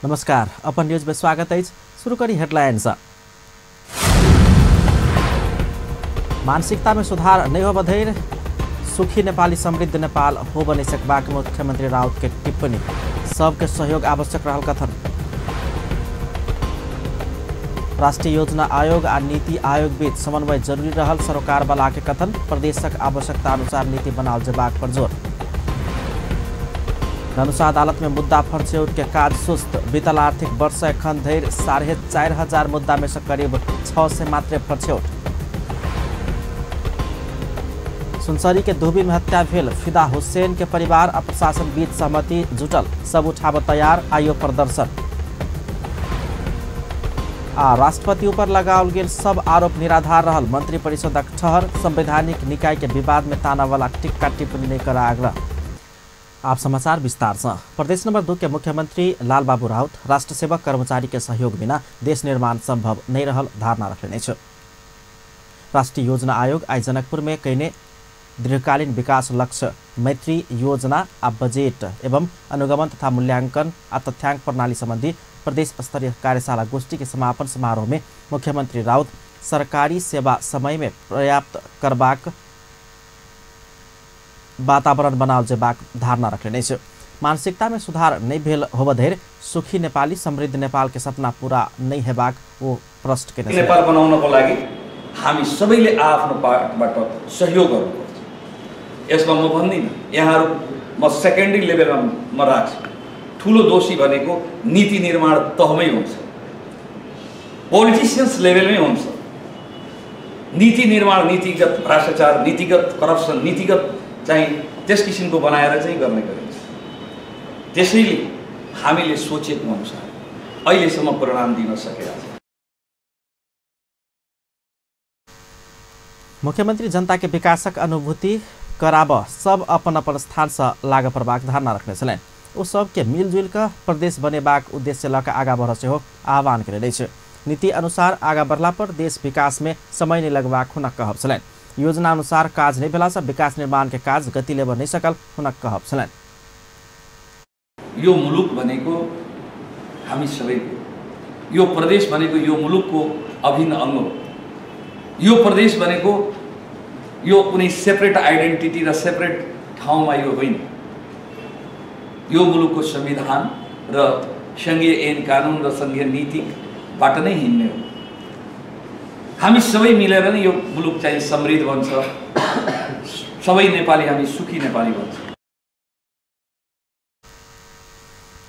नमस्कार, upon news में स्वागत है। शुरू करी हेडलाइंस। मानसिकता में सुधार नहीं हो बधैर सुखी नेपाली समृद्ध नेपाल हो बने सकबाक मुख्यमंत्री राउत के टिप्पणी। सबके सहयोग आवश्यक रहल कथन। राष्ट्रीय योजना आयोग और नीति आयोग बीच समन्वय जरूरी रहल सरोकार वाला के कथन। प्रदेशक आवश्यकता अनुसार नीति बनाओ जबाक पर जोर। धनुषा अदालत में मुद्दा फर्छौट के काज सुस्त। बीतल आर्थिक वर्ष एखन धरि 4,500 मुद्दा में से करीब 6 से मात्र फर्छौट। सुनसरी के धोबी में हत्या भेल। फिदा हुसैन के परिवार और प्रशासन बीच सहमति जुटल। सब उठाव तैयार, आयो प्रदर्शन। राष्ट्रपति ऊपर लगाओल गेल सब आरोप निराधार रहल। मंत्री परिषदक ठहर। संवैधानिक निकाय के विवाद में ताना वाला टिक्का टिप्पणी नहीं करा आग्रह। आप समाचार विस्तार से। प्रदेश नंबर 2 के मुख्यमंत्री लालबाबू राउत राष्ट्र सेवक कर्मचारी के सहयोग बिना देश निर्माण संभव नहीं रहल धारणा रखने छ। राष्ट्रीय योजना आयोग आज जनकपुर में कईने दीर्घकालीन विकास लक्ष्य मैत्री योजना आ बजेट एवं अनुगमन तथा मूल्यांकन आ तथ्यांक प्रणाली संबंधी प्रदेश स्तरीय कार्यशाला गोष्ठी के समापन समारोह में मुख्यमंत्री राउत सरकारी सेवा समय में पर्याप्त करबाक वातावरण बनाओ जेबाक धारणा रखने छ। मानसिकता में सुधार नहीं भेल होबधैर सुखी नेपाली समृद्ध नेपाल के सपना पूरा नहीं हेबाक वो प्रश्न के नेपाल बनाउनको लागि हामी सबैले आफ्नो पार्टबाट सहयोग गर्नुपर्छ। यसमा म भन्दिनँ, यहाँहरु म सेकेन्डरी लेभलमा म राख्छु। ठूलो दोषी भनेको नीति निर्माण तहमै हुन्छ, पोलिटिशियन्स लेभलमै हुन्छ। नीति निर्माण, नीतिगत भ्रष्टाचार, नीतिगत करप्सन, नीतिगत चाहिँ त्यस किसिमको बनाएर चाहिँ गर्ने गरिन्छ। त्यसैले हामीले सोचेको अनुसार अहिलेसम्म परिणाम दिन सकेका छैनौँ। मुख्यमंत्री जनता के विकासक अनुभूति कराब सब अपन अपन स्थान से लाग प्रभाग धारणा रखने छलैन। ओ सबके मिलजुल कर प्रदेश बनेबाक उद्देश्य लक आगा बढ़ से हो आह्वान करे छ। नीति अनुसार आगा बढ़ला पर देश विकास में समय नहीं लगबाक हुनक कहब छलैन। योजना अनुसार काज नहीं भेला से विकास निर्माण के काज गति लेब नहीं सकल हुनक कहब छलैन। यो मुलुक भनेको हामी सबैको, यो प्रदेश भनेको यो मुलुकको अभिन्न अंग हो। यो प्रदेश भनेको यो कुनै सेपरेट आइडेन्टिटी र सेपरेट ठाउँमा यो होइन। यो मुलुकको संविधान र संघीय ऐन कानुन र संघीय नीतिबाट नै हिँड्ने हो। हामी सबै मिलेर नै यो मुलुक चाहिँ समृद्ध बन्छ। सबै नेपाली हामी सुखी नेपाली बन्छ।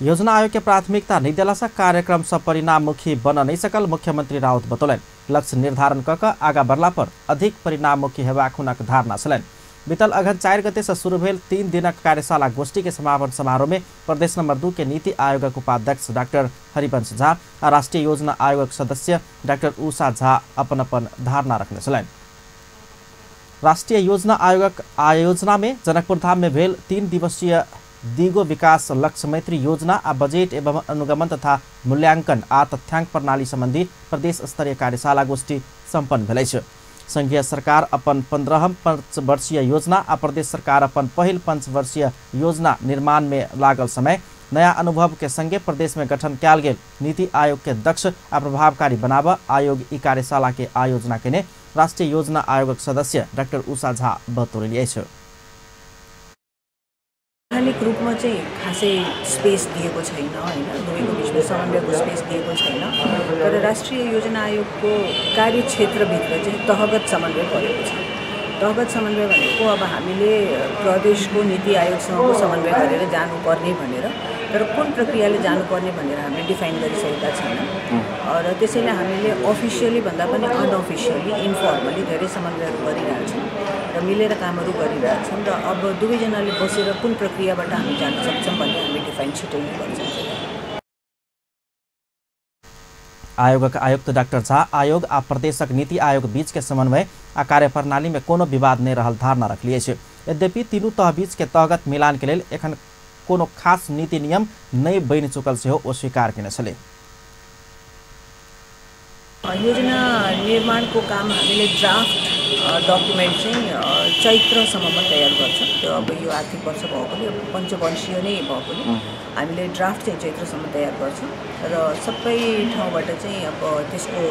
योजना आयोग के प्राथमिकता नहीं दिला से कार्यक्रम सब परिणाममुखी बन नहीं सकल मुख्यमंत्री राउत बतौलन। लक्ष्य निर्धारण कक आगा बढ़ला पर अधिक परिणाममुखी हेबाक हुनक धारणा छलैन। बीतल अगहन 4 गते से शुरू भेल 3 दिनक कार्यशाला गोष्ठी के समापन समारोह में प्रदेश नंबर 2 के नीति आयोगक उपाध्यक्ष डाक्टर हरिवंश झा और राष्ट्रीय योजना आयोगक सदस्य doctor Usha Jha upon upon धारणा रखने छलैन। राष्ट्रीय योजना आयोगक आयोजना में जनकपुर धाम में भेल 3 दिवसीय दिगो विकास लक्ष्य मैत्री योजना आ बजेट एवं अनुगमन तथा मूल्यांकन आ तथ्यांक प्रणाली संबंधी प्रदेश स्तरीय कार्यशाला गोष्ठी संपन्न भेलै छ। संघीय सरकार अपन 15 पंचवर्षीय योजना आ प्रदेश सरकार अपन पहिल पंचवर्षीय योजना निर्माण में लागल समय नया अनुभव के संगे प्रदेश में गठन कयल गेल नीति आयोग के दक्ष आ प्रभावकारी बनाब आयोग ई कार्यशाला के आयोजना केने राष्ट्रीय योजना आयोगक सदस्य डाक्टर उषा झा बतौलिए छ। वैधानिक रूपमा चाहिँ खासै स्पेस दिएको छैन हैन, दुवैको बिचमा समन्वयको स्पेस दिएको छैन। तर राष्ट्रिय योजना आयोगको कार्यक्षेत्रभित्र चाहिँ तहगत समन्वय गरेको छ। तहगत समन्वय भनेको अब हामीले प्रदेशको नीति आयोगसँगको समन्वय गरेर जानुपर्ने भनेर, तर कुन प्रक्रियाले जानुपर्ने भनेर हामीले डिफाइन गरिसकेका छैनौँ। र त्यसैले हामीले अफिसियली भन्दा पनि अनअफिसियली इन्फर्मली धेरै समन्वयहरू गरिरहेछौँ र मिलेर कामहरू गरिरहेछौँ। र अब दुवैजनाले बसेर कुन प्रक्रियाबाट हामी जान सक्छौँ भन्ने हामी डिफाइन छिटै नै गर्छौँ। आयोगक आयुक्त डाक्टर झा आयोग आ प्रदेशक नीति आयोग बीच के समन्वय आ कार्यप्रणाली में कोनो विवाद नहीं रहल धारणा रखलिए छै। यद्यपि तीनू तह बीच के तहगत मिलान के लेल एखन कोनो खास नीति नियम नहीं बनि चुकल से हो अस्वीकार केने छले। योजना निर्माणको काम हामीले ड्राफ्ट डकुमेन्ट चाहिँ चैत्रसम्ममा तयार गर्छ। त्यो अब यो आर्थिक वर्ष भएकोले पञ्चवर्षीय नै भएकोले हामीले ड्राफ्ट चाहिँ चैत्रसम्म तयार गर्छौँ र सबै ठाउँबाट चाहिँ अब त्यसको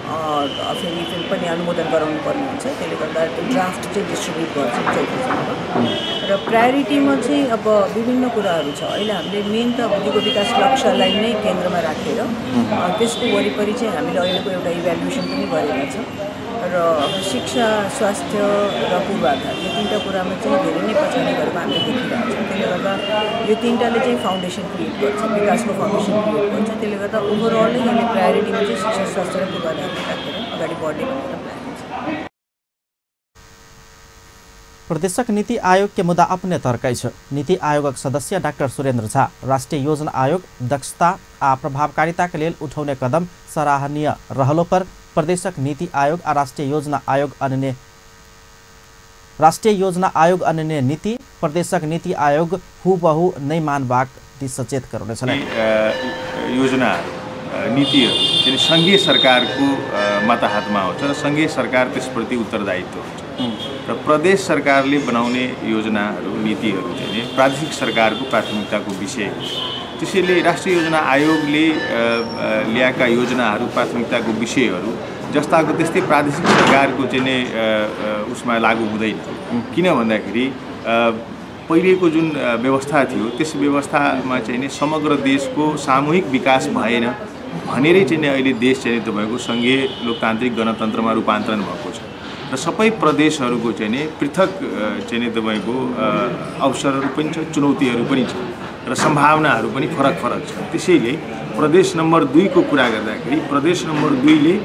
फेरि पनि अनुमोदन गराउनु पर्ने हुन्छ। त्यसले गर्दा त्यो ड्राफ्ट चाहिँ डिस्ट्रिब्युट गर्छौँ चैत्रसम्म। र प्रायोरिटीमा चाहिँ अब विभिन्न कुराहरू छ। अहिले हामीले मेन त बुद्धिको विकास लक्ष्यलाई नै केन्द्रमा राखेर त्यसको वरिपरि चाहिँ हामीले अहिलेको एउटा इभ्यालुएसन पनि गरेका छौँ र शिक्षा, स्वास्थ्य र पूर्वाधार यो तीनटा कुरामा चाहिँ धेरै नै पछाडि गरेको हामीले देखिरहेको छौँ। त्यसले गर्दा यो तीनटाले चाहिँ फाउन्डेसन क्रिएट गर्छ, विकासको फाउन्डेसन क्रिएट गर्छ। त्यसले गर्दा ओभरअल नै हामीले प्रायोरिटीमा चाहिँ शिक्षा, स्वास्थ्य र पूर्वाधारलाई राखेर अगाडि बढ्ने भनेर प्लान छ। प्रदेशक नीति आयोग के मुद्दा अपने तर्कै छ। नीति आयोगक सदस्य डाक्टर सुरेन्द्र झा राष्ट्रिय योजना आयोग दक्षता आ प्रभावकारिताका लेल उठाउने कदम सराहनीय रहलो पर प्रदेशक नीति आयोग आ राष्ट्रिय योजना आयोग अन्य नीति प्रदेशक नीति आयोग हुबहु नै मानबाक सचेत गराउने छन्। योजना नीतिहरू सङ्घीय सरकारको मताहतमा हुन्छ र सङ्घीय सरकार त्यसप्रति उत्तरदायित्व हुन्छ र प्रदेश सरकारले बनाउने योजनाहरू नीतिहरू चाहिँ प्रादेशिक सरकारको प्राथमिकताको विषय हुन्छ। त्यसैले राष्ट्रिय योजना आयोगले ल्याएका योजनाहरू प्राथमिकताको विषयहरू जस्ताको त्यस्तै प्रादेशिक सरकारको चाहिँ उसमा लागू हुँदैन। किन भन्दाखेरि पहिलेको जुन व्यवस्था थियो त्यस व्यवस्थामा चाहिँ समग्र देशको सामूहिक विकास भएन भनेरै चाहिँ अहिले देश चाहिँ तपाईँको सङ्घीय लोकतान्त्रिक गणतन्त्रमा रूपान्तरण भएको छ र सबै प्रदेशहरूको चाहिँ पृथक चाहिँ तपाईँको अवसरहरू पनि छ, चुनौतीहरू पनि छ र सम्भावनाहरू पनि फरक फरक छ। त्यसैले प्रदेश नम्बर 2 को कुरा गर्दाखेरि प्रदेश नम्बर 2 ले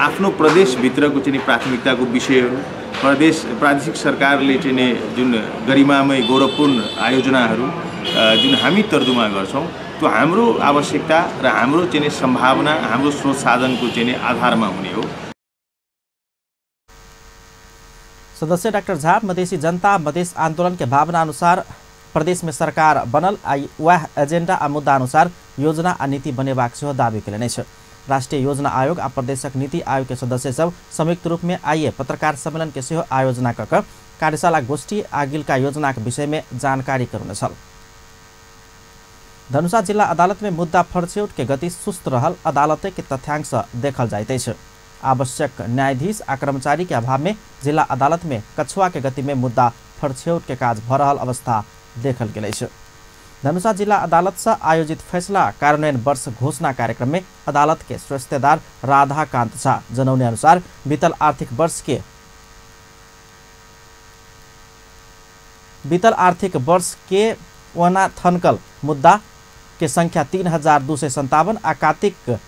आफ्नो प्रदेशभित्रको चाहिँ प्राथमिकताको विषयहरू प्रादेशिक सरकारले चाहिँ जुन गरिमामय गौरवपूर्ण आयोजनाहरू जुन हामी तर्जुमा गर्छौँ त्यो हाम्रो आवश्यकता र हाम्रो चाहिँ सम्भावना, हाम्रो स्रोत साधनको चाहिँ आधारमा हुने हो। सदस्य डाक्टर झा मधेसी जनता मधेस आंदोलन के भावना अनुसार प्रदेश में सरकार बनल वह एजेंडा आ मुद्दा अनुसार योजना आ नीति बनेबाक सेहो दावी केलनि छ। राष्ट्रीय योजना आयोग आ प्रदेशक नीति आयोग के सदस्य सब संयुक्त रूप में आइए पत्रकार सम्मेलन के सेहो आयोजना कऽ कार्यशाला गोष्ठी आगिलका योजना के विषय में जानकारी करने छल। धनुषा जिला अदालत में मुद्दा फड़छौट के गति सुस्त रहल अदालत के तथ्यांश देखल जाते छ। आवश्यक न्यायाधीश आ कर्मचारी के अभाव में जिला अदालत में कछुआ के गति में मुद्दा फड़छौट के काज भ रहल अवस्था देखल गेलै छ। धनुषा जिला अदालत से आयोजित फैसला कार्यान्वयन वर्ष घोषणा कार्यक्रम में अदालत के श्रेष्ठदार राधाकांत झा जनौने अनुसार बीतल आर्थिक वर्ष के वना थनकल मुद्दा के संख्या 3257 आ कार्तिक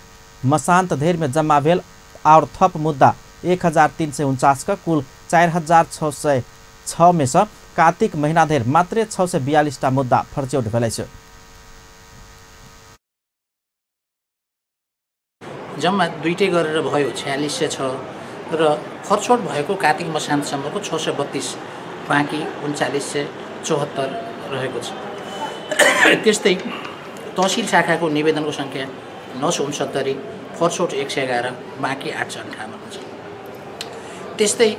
मसांत धेर में जम्मा भेल और थप मुद्दा 1349 का कुल 4606 में से कार्तिक महीना धेर मात्रै 642 टा मुद्दा फर्चौट भेलै छ। जम्मा दुईटै गरेर भयो 4606 र फर्चौट भएको कार्तिक मसान्तसम्मको 632 बाँकी 3974 रहेको छ। त्यस्तै तहसील शाखाको निवेदनको संख्या 969, फर्चौट 111, बाँकी 858 छ। त्यस्तै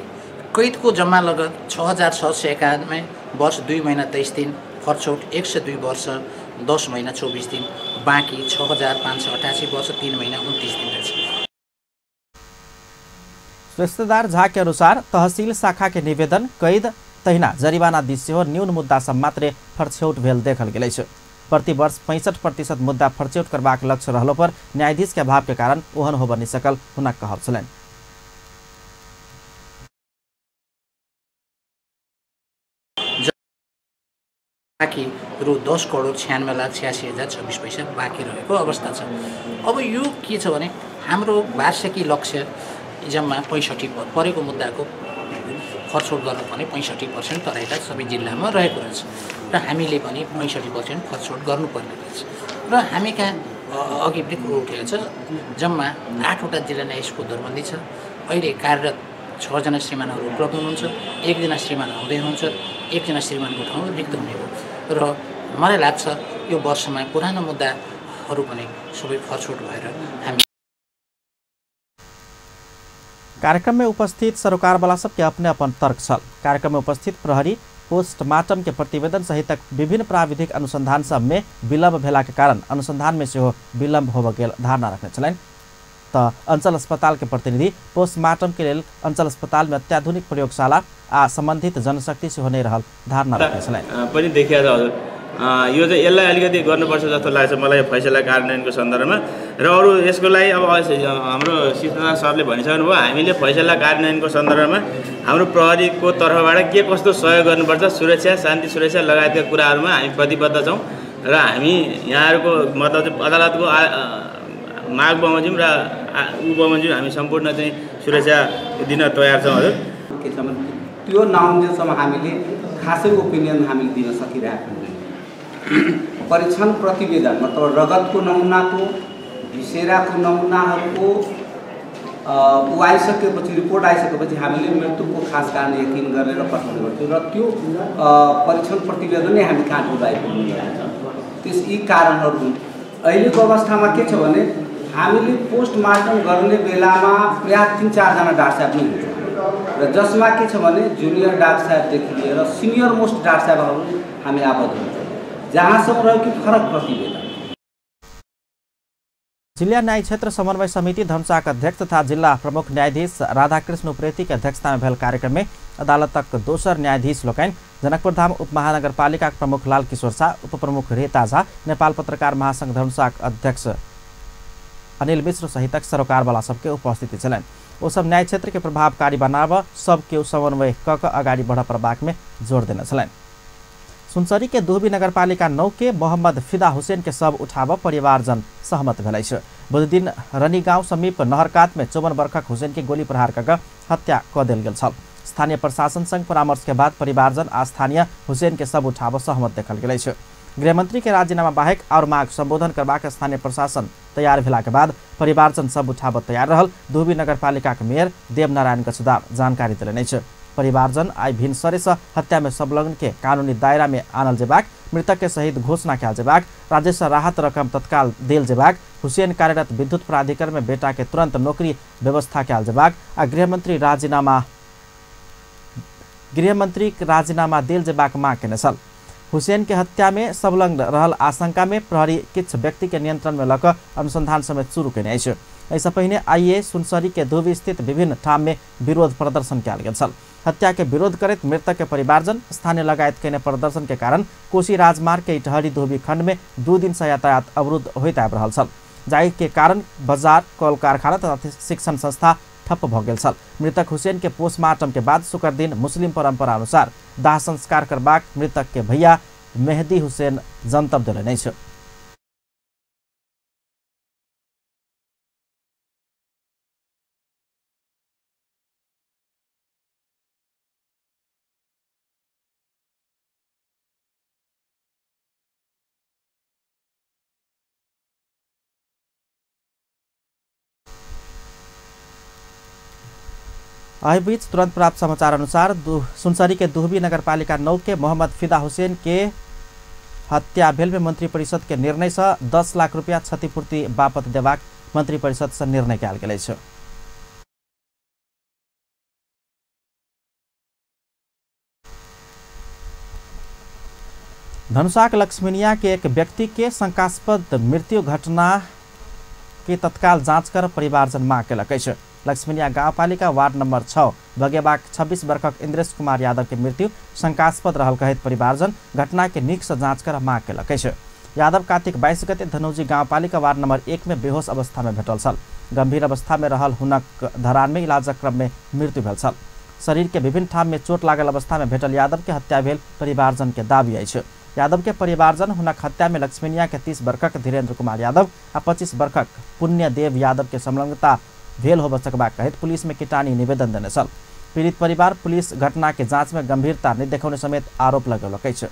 कैदको जम्मा लगत 6791 वर्ष 2 महिना 23 दिन, फर्चौट 102 वर्ष 10 महिना 24 दिन, बाँकी 6588 वर्ष 3 महिना 29 दिन रहेछ। श्रेष्ठदार झा के अनुसार तहसील शाखा के निवेदन कैद तहिना जरिवाना दिस सेहो न्यून मुद्दा सब मात्रै फर्चौट भेल देखल गेलै छ। प्रति वर्ष 65% मुद्दा फर्चौट करबाक लक्ष्य रहलो पर न्यायाधीश के अभाव के कारण ओहन हो बनी सकल हुनक कहब छलनि। बाँकी रु 10 करोड 96,86,026 पैसा बाँकी रहेको अवस्था छ। अब यो के छ भने हाम्रो वार्षिकी लक्ष्य जम्मा 65 परेको मुद्दाको फर्चौट गर्नुपर्ने 65% तराईका सबै जिल्लामा रहेको रहेछ र हामीले पनि 65% फर्चौट गर्नुपर्ने रहेछ र हामी कहाँ अघि पनि कुरो उठेको छ। जम्मा 8वटा जिल्ला न्यायाधीशको दरबन्दी छ। अहिले कार्यरत 6 जना श्रीमानहरू उपलब्ध हुनुहुन्छ, 1 जना श्रीमान आउँदै हुनुहुन्छ, 1 जना श्रीमानको ठाउँ रिक्त हुने हो र मलाई लाग्छ यो वर्षमा पुरानो मुद्दाहरू पनि सबै फर्चौट भएर हामी कार्यक्रम में उपस्थित सरोकारवाला सबके अपने अपन तर्क छल। कार्यक्रम में उपस्थित प्रहरी पोस्टमार्टम के प्रतिवेदन सहित विभिन्न प्राविधिक अनुसंधान सब में विलम्ब भेला के कारण अनुसंधान में सेहो विलम्ब होब गेल धारणा रखने छलैन। त अंचल अस्पताल के प्रतिनिधि पोस्टमार्टम के लेल अंचल अस्पताल में अत्याधुनिक प्रयोगशाला आ संबंधित जनशक्ति सेहो नै रहल धारणा रखने छलैन। पनि देखिया छ हजुर, यो चाहिँ यसलाई अलिकति गर्नुपर्छ जस्तो लाग्छ मलाई फैसला कार्यान्वयनको सन्दर्भमा। र अरू यसको लागि अब हाम्रो शिष्टता सरले भनिसक्नु भयो, हामीले फैसला कार्यान्वयनको सन्दर्भमा हाम्रो प्रहरीको तर्फबाट के कस्तो सहयोग गर्नुपर्छ, सुरक्षा शान्ति सुरक्षा लगायतका कुराहरूमा हामी प्रतिबद्ध छौँ। र हामी यहाँहरूको मतलब चाहिँ अदालतको माग बमोजिम र उपबमोजिम हामी सम्पूर्ण चाहिँ सुरक्षा दिन तयार छौँ हजुर। त्यो नआउन्जेलसम्म हामीले खासै ओपिनियन हामीले दिन सकिरहेको हुँदैन। परीक्षण प्रतिवेदन मतलब रगतको नमुनाको भिसेराको नमुनाहरूको ऊ आइसकेपछि रिपोर्ट आइसकेपछि हामीले मृत्युको खास कारण यकिन गरेर पठाउने गर्थ्यौँ र त्यो परीक्षण प्रतिवेदन नै हामी कहाँ डुबाइपुग्नु त्यस यी कारणहरू हुन्। अहिलेको अवस्थामा के छ भने हामीले पोस्टमार्टम गर्ने बेलामा प्रायः 3-4 जना डाक्टर साहब नै हुन्छ र जसमा के छ भने जुनियर डाक्टर साहबदेखि लिएर सिनियर मोस्ट डाक्टर साहबहरू हामी आबद्ध हुन्छौँ, जहाँसम्म रह्यो कि फरक प्रतिवेदन। जिल्ला न्याय क्षेत्र समन्वय समिति धनुषाका अध्यक्ष तथा जिल्ला प्रमुख न्यायाधीश राधाकृष्ण उप्रेती के अध्यक्षता में भेल कार्यक्रम में अदालतक दोसर न्यायाधीश लोकैन जनकपुरधाम उपमहानगरपालिका प्रमुख लाल किशोर शाह, उपप्रमुख रेता झा, नेपाल पत्रकार महासंघ धनुषाक अध्यक्ष अनिल मिश्र सहित सरोकारवाला सबके उपस्थिति छलैन। वो सब न्याय क्षेत्र के प्रभावकारी बनाव सबके समन्वय क अगाडि बढ़ प्रबाक में जोड़ देने छलैन। सुनसरी के दुहबी नगरपालिका 9 के मोहम्मद फिदा हुसैन के शव उठाव परिवारजन सहमत भेलै छ। बुध दिन रनी गांव समीप नहरकात में 54 वर्षक हुसैन की गोली प्रहार कर हत्या क देल गेल छल। स्थानीय प्रशासन संग परामर्श के बाद परिवारजन आ स्थानीय हुसैन के शव उठाव सहमत देखल गेलै छ। गृहमंत्री के राजीनामा बाहेक और माग संबोधन करबाक स्थानीय प्रशासन तैयार भेला के बाद परिवारजन शव उठाव तैयार रहल दुहबी नगरपालिका के मेयर देवनारायण गछुदार जानकारी दिलैन छ। परिवारजन आई भिनसरे से हत्या में संलग्न के कानूनी दायरा में आनल जेबाक, मृतक के शहीद घोषणा किया जेबाक, राजस्व राहत रकम तत्काल देल जेबाक, हुसैन कार्यरत विद्युत प्राधिकरण में बेटा के तुरंत नौकरी व्यवस्था किया जेबाक आ गृहमंत्री राजीनामा देल जेबाक मांग केने छल। हुसैन के हत्या में संलग्न रहल आशंका में प्रहरी किछ व्यक्ति के नियंत्रण में लक अनुसंधान समेत शुरू केने अछि। ऐसा पहिने आइए सुनसरी के दुहबी स्थित विभिन्न ठाम में विरोध प्रदर्शन किया गेल छल। हत्या के विरोध करत मृतक के परिवारजन स्थानीय लगायत केने प्रदर्शन के कारण कोशी राजमार्ग के इटहरी दुहबी खंड में 2 दिन से यातायात अवरुद्ध होइत आबि रहल छल, जाहि के कारण बाजार, कल कारखाना तथा शिक्षण संस्था ठप्प भ गेल छल। मृतक हुसैन के पोस्टमार्टम के बाद शुक्र दिन मुस्लिम परंपरा अनुसार दाह संस्कार करबाक मृतक के भैया मेहदी हुसैन जनतब देलनि छ। आई बीच तुरंत प्राप्त समाचार अनुसार सुनसरी के दुहबी नगरपालिका 9 के मोहम्मद फिदा हुसैन के हत्या भेल में मंत्री परिषद के निर्णय से 10 लाख रुपया क्षतिपूर्ति बापत देबाक मंत्री परिषद से निर्णय कयल गेल छ। धनुषाक लक्ष्मीनिया के एक व्यक्ति के शंकास्पद मृत्यु घटना के तत्काल जांच कर परिवारजन मांग केलक अछि। लक्ष्मीनिया गाउँपालिका वार्ड नंबर 6 बगेबाक 26 वर्षक इंद्रेश कुमार यादव के मृत्यु शंकास्पद रहल कहत परिवारजन घटना के नीक से जांच कर मांग केलक अछि। यादव कार्तिक 22 गते धनौजी गाउँपालिका वार्ड नंबर 1 में बेहोश अवस्था में भेटल छल। गंभीर अवस्था में रहल हुनक धरान में इलाजक क्रम में मृत्यु भेल छल। शरीर के विभिन्न ठाम में चोट लागल अवस्था में भेटल यादव के हत्या भेल परिवारजन के दाबी अछि। यादव के परिवारजन हुनक हत्या में लक्ष्मीनिया के 30 वर्षक धीरेन्द्र कुमार यादव आ 25 वर्षक पुण्य देव यादव के संलग्नता भेल हो सकबाक कहत पुलिस में किटानी निवेदन देने छल। पीड़ित परिवार पुलिस घटना के जांच में गंभीरता नहीं देखाउने समेत आरोप लगौलक अछि।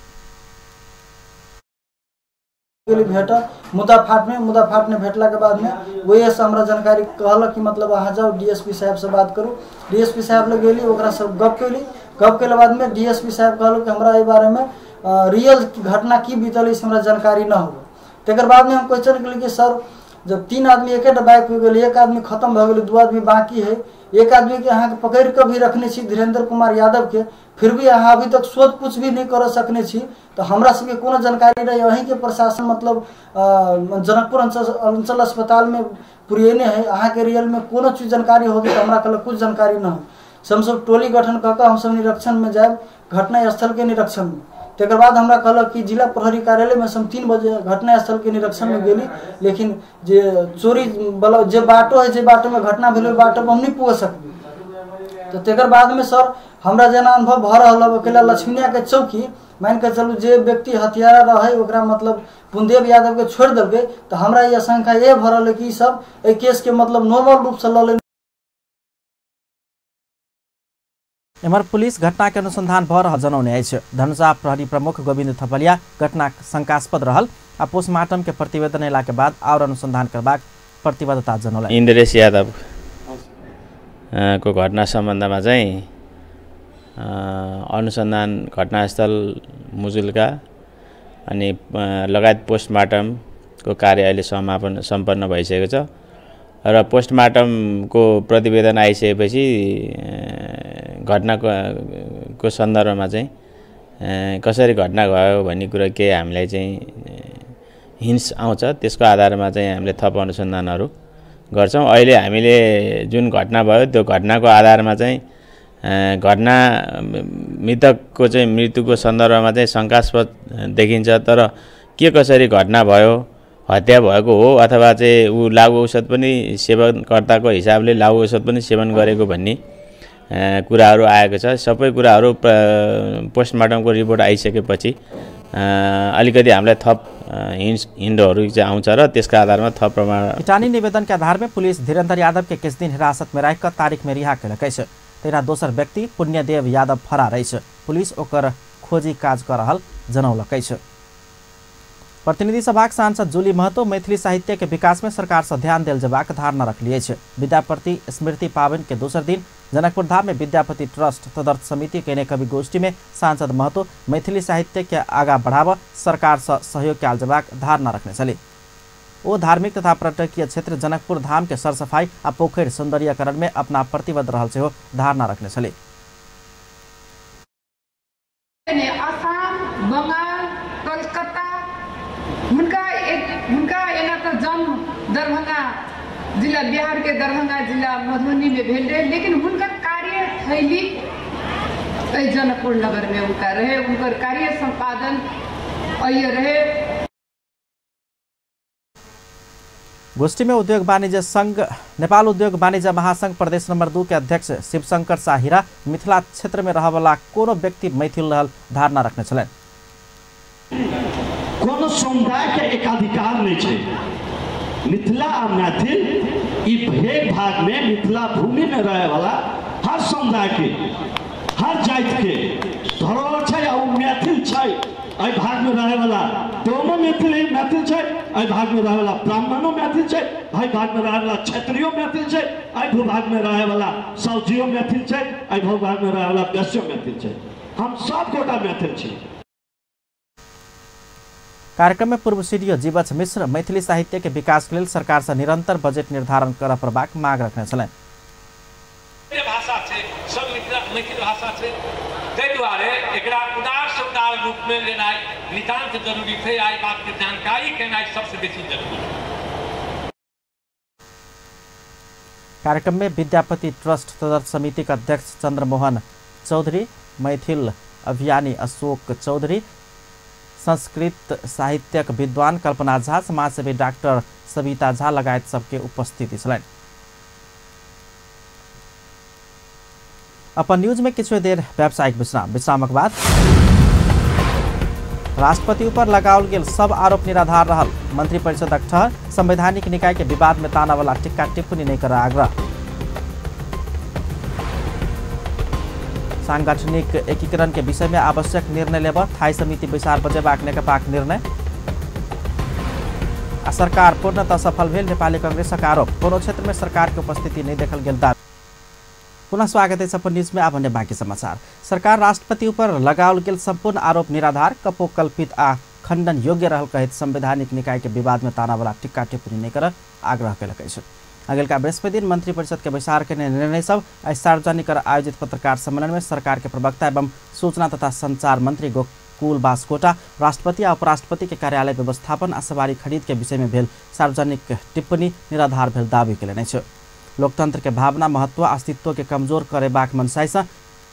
भेटा मुद्दा फाटने भेटला के बाद में वही से हमरा जानकारी कहलक कि मतलब अहाँ जाओ डीएसपी साहब से बात करू। डीएसपी साहब लग गेली, ओकरा से गप केला बाद में डीएसपी साहब कहलक कि हमरा ए बारे में रियल घटना की बीतल हमरा जानकारी न हो। तकर बाद में हम क्वेश्चन केली कि सर जब 3 आदमी एकेटा बाइक हो गए, एक आदमी खत्म भ गए, 2 आदमी बाकी है, एक आदमी के अहाँ पकड़ के भी रखने छी धीरेन्द्र कुमार यादव के, फिर भी अहाँ अभी तक शोध पूछ भी नहीं कर सकने छी। तो हमरा सबके कोनो जानकारी रही, वहीं के प्रशासन मतलब जनकपुर अंचल अस्पताल में पुरियने है, अहाँ के रियल में कोनो चीज जानकारी होगी तो हमरा कल कुछ जानकारी न हो। हम सब टोली गठन करके हम सब निरीक्षण में जाए, घटना स्थल के निरीक्षण में। तकर बाद हमरा कहलक कि जिला प्रहरी कार्यालय में हम 3 बजे घटना स्थल के निरीक्षण में गेली, लेकिन जे चोरी वाला जे बाटो है, जे बाटो में घटना भेल बाटो में हम नहीं पहुँच सकली। तो तकर बाद में सर हमरा जना अनुभव भ रहल अकेला लक्ष्मीनिया के चौकी मान के चलू जे व्यक्ति हथियारा रहे ओकरा मतलब पुनदेव यादव के छोड़ देलके, तो हमरा ये आशंका ये भरल है कि सब ए केस के मतलब नॉर्मल रूप से लले। एमहर पुलिस घटना के अनुसंधान भ रहल जनौने अछि। धनुषा प्रहरी प्रमुख गोविंद थपलिया घटना शंकास्पद रहल आ पोस्टमार्टम के प्रतिवेदन अयला के बाद और अनुसंधान करबाक प्रतिबद्धता जनौलनि। इन्द्रेश यादव को घटना सम्बन्धमा चाहिँ अनुसन्धान घटनास्थल मुजुल्का अनि लगायत पोस्टमार्टमको कार्य अहिले सम्पन्न भइसकेको छ र पोस्टमार्टमको प्रतिवेदन आइसकेपछि घटनाको सन्दर्भमा चाहिँ कसरी घटना भयो भन्ने कुरा के हामीलाई चाहिँ हिन्ट्स आउँछ, त्यसको आधारमा चाहिँ हामीले थप अनुसन्धानहरू गर्छौँ। अहिले हामीले जुन घटना भयो त्यो घटनाको आधारमा चाहिँ घटना मृतकको चाहिँ मृत्युको सन्दर्भमा चाहिँ शंकास्पद देखिन्छ, तर के कसरी घटना भयो, हत्या भएको हो अथवा चाहिँ ऊ लागु औषध पनि सेवनकर्ताको हिसाबले लागु औषध पनि सेवन गरेको भन्ने कुराहरू आएको छ। सबै कुराहरू पोस्टमार्टमको रिपोर्ट आइसकेपछि अलिकति हामीलाई थप हिन्टहरू चाहिँ आउँछ र त्यसका आधारमा थप प्रमाण। इटानी निवेदन के आधार में पुलिस धीरेन्द्र यादव के किस दिन हिरासत में रख तारीख में रिहा कयलकै छ। तेना दोसर व्यक्ति पुण्यदेव यादव फरार अछि। पुलिस ओकर खोजी काज कर रहल जनौलकै छ। प्रतिनिधि सभाक सांसद जूली महतो मैथिली साहित्य के विकास में सरकार से ध्यान देल जबाक धारणा रखलिए छ। विद्यापति स्मृति पावन के दोसर दिन जनकपुर धाम में विद्यापति ट्रस्ट तदर्थ समिति के कवि गोष्ठी में सांसद महतो मैथिली साहित्य के आगा बढ़ाव सरकार से सहयोग के आलजबाक धारणा रखने चले। वो धार्मिक तथा पर्यटकीय क्षेत्र जनकपुर धाम के सरसफाई आ पोखर सौंदर्यकरण में अपना प्रतिबद्ध रहल से धारणा रखने चले। असम, बंगाल, कलकत्ता उनका जन्म दरभंगा जिला, बिहार के दरभंगा जिला मधुबनी में भेल रहे, लेकिन उनका कार्य थैली जनकपुर नगर में उनका रहे, उनका कार्य संपादन रहे। गोष्ठी में उद्योग वाणिज्य संघ नेपाल उद्योग वाणिज्य महासंघ प्रदेश नंबर 2 के अध्यक्ष शिवशंकर साहिरा मिथिला क्षेत्र में रहला कोनो व्यक्ति मैथिल रहल धारणा रखने छले। कोनो समुदाय के एकाधिकार नहीं छे। मिथिला आ मैथिल ई भेग भाग में मिथिला भूमि में रहे वाला हर समुदाय के, हर जाति के धरोहर छे आ मैथिल छे। एहि भाग में रहे वाला दोनों मैथिल छे, एहि भाग में रहे वाला ब्राह्मणों मैथिल छे, एहि भाग में रहे वाला क्षत्रियो मैथिल छे, एहि भूभाग में रहे वाला सौजियो मैथिल छे, एहि भूभाग में रहे वाला वैश्यो मैथिल छे। हम सब गोटा मैथिल छी। कार्यक्रम में पूर्व सीडीओ जीवछ मिश्र मैथिली साहित्य के विकास के लिए सरकार से निरंतर बजट निर्धारण कर प्रबाक मांग रखने छले। भाषा छे, सब मैथिली भाषा छे, ताहि दुआरे एकरा उदार से उदार रूप में लेनाइ नितांत जरूरी है। आई बात के जानकारी केनाइ सबसे बेसी जरूरी है। कार्यक्रम में विद्यापति ट्रस्ट तदर्थ समिति का अध्यक्ष चंद्रमोहन चौधरी, मैथिल अभियानी अशोक चौधरी, संस्कृत साहित्यक विद्वान कल्पना झा, समाजसेवी डॉक्टर सविता झा लगायत सबके उपस्थिति छलनि। अपन न्यूज में किछु देर व्यावसायिक विश्रामक बाद राष्ट्रपति पर लगाओल गेल सब आरोप निराधार रहल। मंत्री परिषदक ठहर संवैधानिक निकाय के विवाद में ताना वाला टिक्का टिप्पणी नहीं कर आग्रह। सांगठनिक एकीकरण के विषय में आवश्यक निर्णय लेब थाई समिति विचार बजेबाक नेकपाक निर्णय। सरकार पूर्णतः सफल भेल नेपाली कांग्रेसक आरोप। कोनो क्षेत्र में सरकार के उपस्थिति नहीं देखल गेल दावी। पुनः स्वागत है सपन न्यूज में। अब अन्य बाकी समाचार। सरकार राष्ट्रपति ऊपर लगाओल गेल संपूर्ण आरोप निराधार, कपोकल्पित आ खण्डन योग्य रहल कहित संवैधानिक निकाय के विवाद में तानावाला टिक्का टिप्पणी नहीं कर आग्रह कैलकै छ। अगिलका बृहस्पति दिन मंत्री परिषद के बैसार के निर्णय सब सार्वजनिक कर आयोजित पत्रकार सम्मेलन में सरकार के प्रवक्ता एवं सूचना तथा संचार मंत्री गोकुल बास्कोटा राष्ट्रपति और उपराष्ट्रपति के कार्यालय व्यवस्थापन आ सवारी खरीद के विषय में भेल सार्वजनिक टिप्पणी निराधार भेल दावी केलनि छ। लोकतंत्र के भावना महत्व अस्तित्व के कमजोर करेबाक मनसाइ से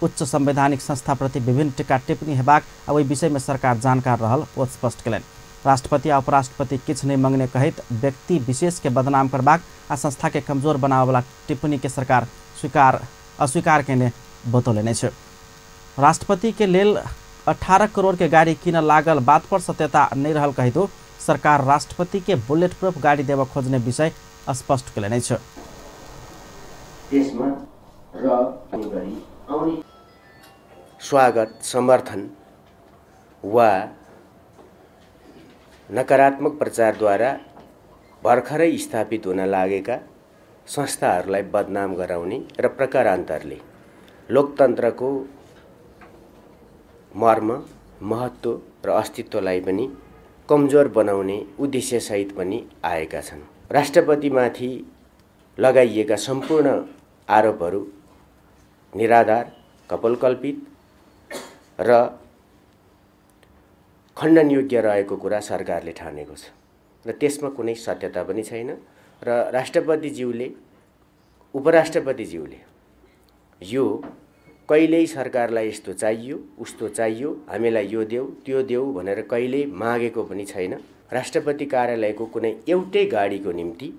उच्च संवैधानिक संस्था प्रति विभिन्न टिक्का टिप्पणी हेबाक आ ओहि विषय में सरकार जानकार रहल ओ स्पष्ट केलनि। राष्ट्रपति आ उपराष्ट्रपति किछ नहीं मंगने कहित व्यक्ति विशेष के बदनाम करबाक आ संस्था के कमजोर बनावे वाला टिप्पणी के सरकार अस्वीकार केने बतौलनि छ। राष्ट्रपति के लेल 18 करोड़ के गाड़ी किन लागल बात पर सत्यता नहीं रहल कहितो सरकार राष्ट्रपति के बुलेट प्रूफ गाड़ी देव खोज्ने विषय स्पष्ट केलनि छ। स्वागत समर्थन वा नकारात्मक प्रचारद्वारा भर्खरै स्थापित हुन लागेका संस्थाहरूलाई बदनाम गराउने र प्रकारान्तरले लोकतन्त्रको मर्म महत्त्व र अस्तित्वलाई पनि कमजोर बनाउने उद्देश्यसहित पनि आएका छन्। राष्ट्रपतिमाथि लगाइएका सम्पूर्ण आरोपहरू निराधार, कपोलकल्पित र खण्डन योग्य रहेको कुरा सरकारले ठानेको छ र त्यसमा कुनै सत्यता पनि छैन र राष्ट्रपतिज्यूले उपराष्ट्रपतिज्यूले यो कहिल्यै सरकारलाई यस्तो चाहियो उस्तो चाहियो हामीलाई यो देऊ त्यो देऊ भनेर कहिल्यै मागेको पनि छैन। राष्ट्रपति कार्यालयको कुनै एउटै गाडीको निम्ति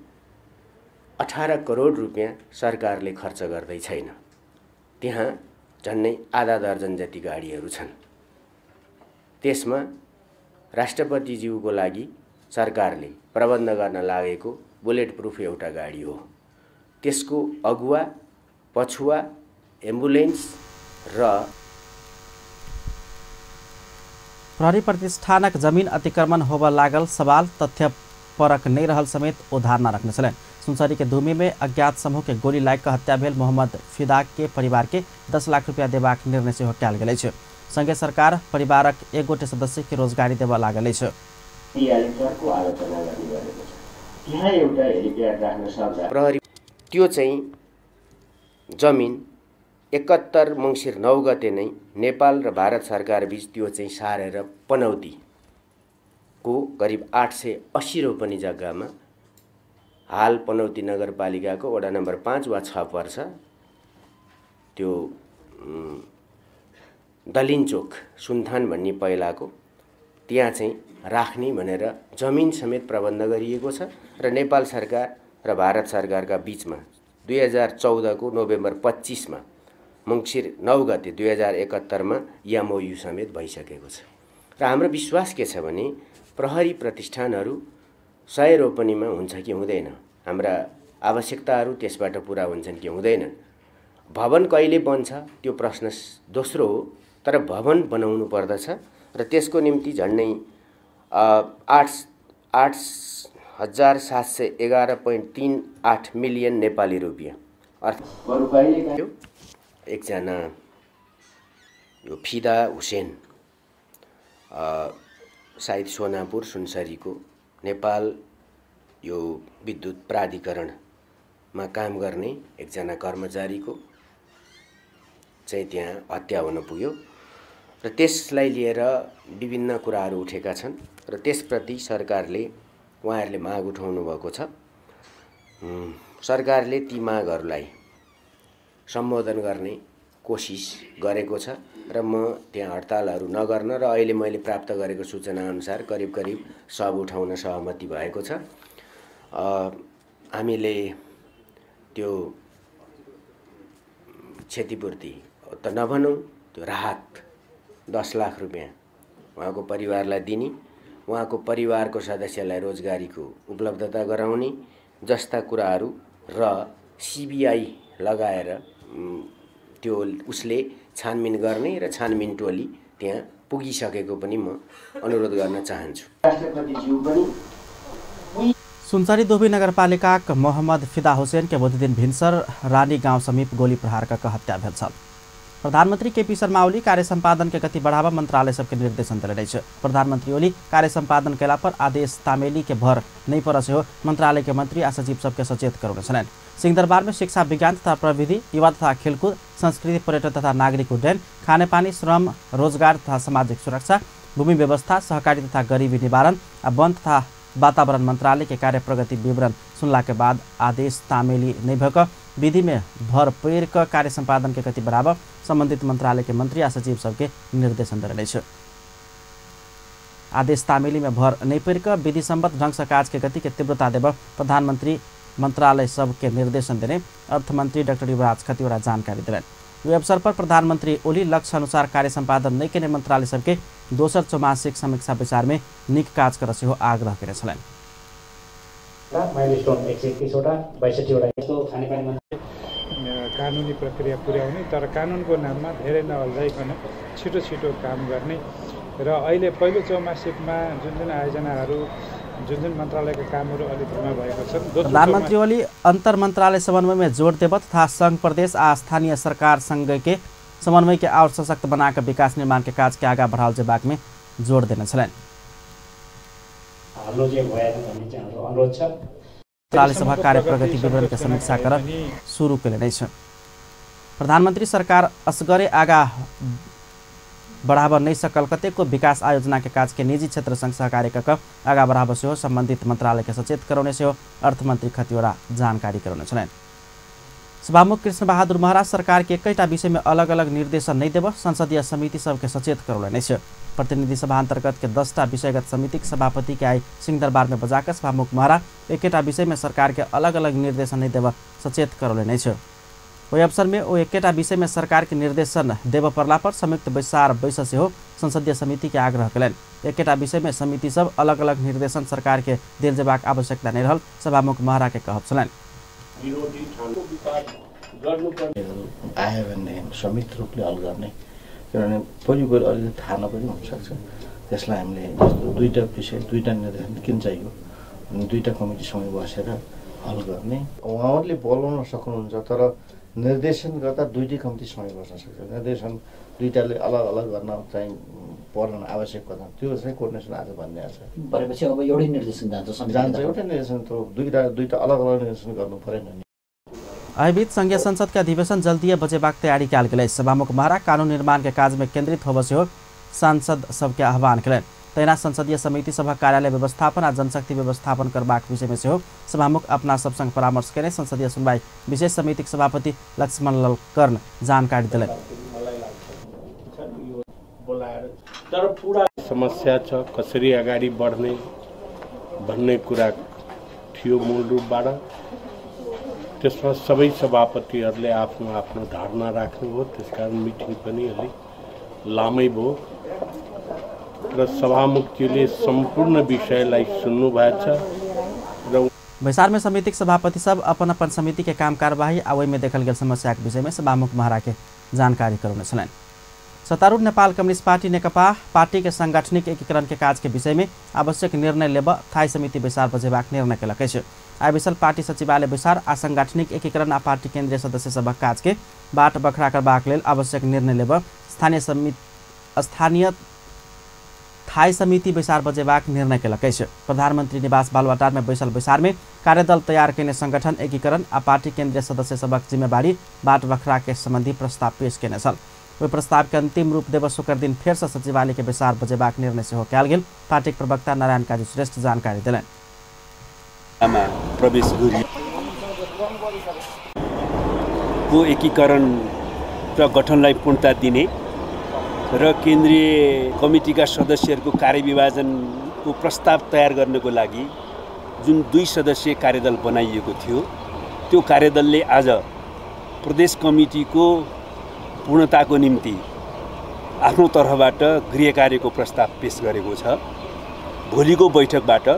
18 करोड रुपैयाँ सरकारले खर्च गर्दै छैन। त्यहाँ झन्नै आधा दर्जन जति गाडीहरू छन्। त्यसमा राष्ट्रपतिज्यूको लागि सरकारले प्रबन्ध गर्न लागेको बुलेट प्रूफ एउटा गाडी हो। त्यसको अगुवा पछुवा एम्बुलेन्स र प्रहरी प्रतिष्ठानक जमीन अतिक्रमण होब लागल सवाल तथ्य परक नहीं रहल समेत ओ धारणा रखने छलन। सुनसरी के धूमी में अज्ञात समूह के गोली लाग हत्या भेल मोहम्मद फिदा के परिवार के 10 लाख रुपया देबाक निर्णय से कयल गेल छ। संगे सरकार परिवारक एक गोटे सदस्य के रोजगारी देवा लागल छ। प्रहरी त्यो चाहिँ जमिन 71 मङ्सिर 9 गते नै नेपाल र भारत सरकार बीच त्यो चाहिँ सारेर पनौतीको करिब 880 रोपनी जग्गामा हाल पनौती नगरपालिकाको वडा नम्बर 5 वा 6 पर्छ त्यो दलिनचोक सुनथान भन्ने पहिलाको त्यहाँ चाहिँ राख्ने भनेर जमिन समेत प्रबन्ध गरिएको छ र नेपाल सरकार र भारत सरकारका बीचमा 2014 को नोभेम्बर 25 मा मङ्सिर 9 गते 2071 मा एमओयू समेत भइसकेको छ। र हाम्रो विश्वास के छ भने प्रहरी प्रतिष्ठानहरू 100 रोपनीमा हुन्छ कि हुँदैन, हाम्रा आवश्यकताहरू त्यसबाट पूरा हुन्छन् कि हुँदैनन्, भवन कहिले बन्छ त्यो प्रश्न दोस्रो हो, तर भवन बनाउनु पर्दछ र त्यसको निम्ति झन्डै 8,711.38 मिलियन नेपाली रुपियाँ अर्थात् एकजना यो फिदा हुसेन सायद सोनापुर सुनसरीको नेपाल यो विद्युत प्राधिकरणमा काम गर्ने एकजना कर्मचारीको चाहिँ त्यहाँ हत्या हुन पुग्यो र त्यसलाई लिएर विभिन्न कुराहरू उठेका छन् र त्यसप्रति सरकारले उहाँहरूले माग उठाउनु भएको छ। सरकारले ती मागहरूलाई सम्बोधन गर्ने कोसिस गरेको छ र म त्यहाँ हडतालहरू नगर्न र अहिले मैले प्राप्त गरेको सूचना अनुसार करिब करिब सब उठाउन सहमति भएको छ। हामीले त्यो क्षतिपूर्ति त नभनौँ, त्यो राहत 10 लाख रुपियाँ उहाँको परिवारलाई दिने, उहाँको परिवारको सदस्यलाई रोजगारीको उपलब्धता गराउने जस्ता कुराहरू र सीबीआई लगाएर त्यो उसले छानबिन गर्ने र छानबिन टोली त्यहाँ पुगिसकेको पनि म अनुरोध गर्न चाहन्छु। सुनसरी दुबी नगरपालिका मोहम्मद फिदा हुसैन के बुध दिन भिनसर रानी गांव समीप गोली प्रहार का हत्या भेल छल। प्रधानमंत्री केपी शर्मा ओली कार्य संपादन के गति बढ़ावा मंत्रालय सबके निर्देशन दिले छ। प्रधानमंत्री ओली कार्य संपादन कैला पर आदेश तामेली के भर नहीं परसे हो मंत्रालय के मंत्री आ सचिव सबके सचेत करौने छन्। सिंहदरबार में शिक्षा विज्ञान तथा प्रविधि युवा तथा खेलकूद संस्कृति पर्यटन तथा नागरिक उड्डयन खानेपानी श्रम रोजगार तथा सामाजिक सुरक्षा भूमि व्यवस्था सहकारी तथा गरीबी निवारण वन तथा वातावरण मंत्रालय के कार्य प्रगति विवरण सुनला के बाद आदेश तामेली नहीं भक विधि में भर पैर कार्य संपादन के गति बढ़ाव संबंधित मंत्रालय के मंत्री आ सचिव सबके निर्देशन दिले छ। आदेश तामेली में भर नहीं पैर विधि सम्मत ढंग से कार्य के गति के तीव्रता देव प्रधानमंत्री मंत्रालय सबके निर्देशन देने अर्थमंत्री डाक्टर युवराज खतिवड़ा जानकारी दिले। इस अवसर पर प्रधानमंत्री ओली लक्ष्य अनुसार कार्य संपादन नहीं करने मंत्रालय सबके दोसर चौमासिक समीक्षा विचार में निक काज कर से हो आग्रह करे छन्। कानुनी प्रक्रिया पुर्याउने तर कानुनको नाममा धेरै नअल्झाइकन छिटो छिटो काम गर्ने र अहिले पहिलो चौमासिकमा जुन आयोजनाहरू जुन मन्त्रालयका कामहरू अलि धीमा भएको छन्। प्रधानमंत्री ओली अंतर मंत्रालय समन्वय में जोड़ देव तथा संघ प्रदेश आ स्थानीय सरकार संघ के समन्वय के और सशक्त बनाकर विकास निर्माण के काज के आगा बढ़ाओ जेबाक में जोड़ देने छन्। मंत्रालय सभा कार्य प्रगति विवरण के समीक्षा कर शुरू कैले नै छ। प्रधानमंत्री सरकार असगरे आगा बढ़ावा नहीं सकल कतेको विकास आयोजना के काज के निजी क्षेत्र संग सहकारी कक आगा बढ़ावा से हो संबंधित मंत्रालय के सचेत करौने से हो अर्थमंत्री खतिवड़ा जानकारी करौने छन्। सभामुख कृष्ण बहादुर महराज सरकार के एकैटा विषय में अलग अलग निर्देशन नहीं देव संसदीय समिति सबके सचेत करौले नै छ। प्रतिनिधि सभा अंतर्गत के 10टा विषयगत समिति के सभापति के आई सिंहदरबार में बजाकर सभामुख महराज एकैटा विषय में सरकार के अलग अलग निर्देशन नहीं देव सचेत करौले नै छ। वही अवसर में वो एकैटा विषय में सरकार के निर्देशन देव परला पर संयुक्त विचार बैस से हो संसदीय समिति के आग्रह कलन। एकैटा विषय में समिति सब अलग अलग निर्देशन सरकार के दिल जेबाक आवश्यकता नहीं रहल सभामुख महरा के कहब छन्। आयो भने संयुक्त रूपले हल गर्ने किनभने परिवार अलि थाहा नपरि हुन सक्छ। त्यसलाई हामीले जस्तो दुईटा विषय दुईटा निर्देशन किन चाहियो अनि दुईटा कमिटी सँगै बसेर हल गर्ने उहाँहरूले बोलाउन सक्नुहुन्छ तर निर्देशन गर्दा दुईटै कमिटी सँगै बस्न सक्छ। निर्देशन दुईटाले अलग अलग गर्न चाहिँ पर्न आवश्यक पर्छ त्यो चाहिँ कोर्डिनेसन आज भन्ने छ। भनेपछि अब एउटै निर्देशन जान्छ एउटै निर्देशन त दुईटा अलग अलग निर्देशन गर्नु परेन नि। अहिबीच संघीय संसद के अधिवेशन जल्दीय बजेबाक तैयारी कैल गेलै। सभामुख महरा कानून निर्माण के काज में केंद्रित होबे से हो सांसद सबके आह्वान करें। तैना संसदीय समिति सभा कार्यालय व्यवस्थापन आ जनशक्ति व्यवस्थापन करबाक विषय में से हो सभामुख अपना सब संग परामर्श करे संसदीय सुनवाई विशेष समिति के सभापति लक्ष्मण लाल कर्ण जानकारी दिले। तर पूरा समस्या छ कसरी अगाडि बढ्ने भन्ने कुरा थियो मूल रूपबाट। त्यसमा सबै सभापतिहरूले आफ्नो आफ्नो धारणा राख्नु हो त्यसकारण मिटिङ पनि अलि लामै भयो र सभामुखजीले सम्पूर्ण विषयलाई सुन्नु भएको छ र बैसार में समिति के सभापति सब अपन अपन समिति के काम कार्यवाही आवै में देखल गेल समस्या के विषय में सभामुख महरा के जानकारी करौने छन्। सत्तारूढ़ नेपाल कम्युनिस्ट पार्टी नेकपा पार्टी के सांगठनिक एकीकरण के काज के विषय में आवश्यक निर्णय लेब थाई समिति बैसार बजेबाक निर्णय केलक अछि। आइ विशल पार्टी सचिवालय बैसार आ सांगठनिक एकीकरण आ पार्टी केंद्रीय सदस्य सभक काज के बाट बखरा करबाक लेल आवश्यक निर्णय लेब स्थानीय थाई समिति बैसार बजेबाक निर्णय केलक अछि। प्रधानमंत्री निवास बालुवाटार में बैसल बैसार में कार्यदल तैयार करने संगठन एकीकरण आ पार्टी केंद्रीय सदस्य सभक जिम्मेवारी बाट बखरा के संबंधी प्रस्ताव पेश केने छल। वही प्रस्ताव के अंतिम रूप देव शुक्र दिन फेर से सचिवालय के बैसार बजेबाक निर्णय से हो कैल गेल पार्टी प्रवक्ता नारायण काजी श्रेष्ठ जानकारी दिले। प्रवेश को एकीकरण र गठनलाई पूर्णता दिने र केन्द्रीय कमिटीका सदस्यहरूको कार्यविभाजनको प्रस्ताव तयार गर्नको लागि जुन 2 सदस्यीय कार्यदल बनाइएको थियो त्यो कार्यदलले आज प्रदेश कमिटीको पूर्णताको निम्ति आफ्नो तर्फबाट गृह कार्यको प्रस्ताव पेश गरेको छ। भोलिको बैठकबाट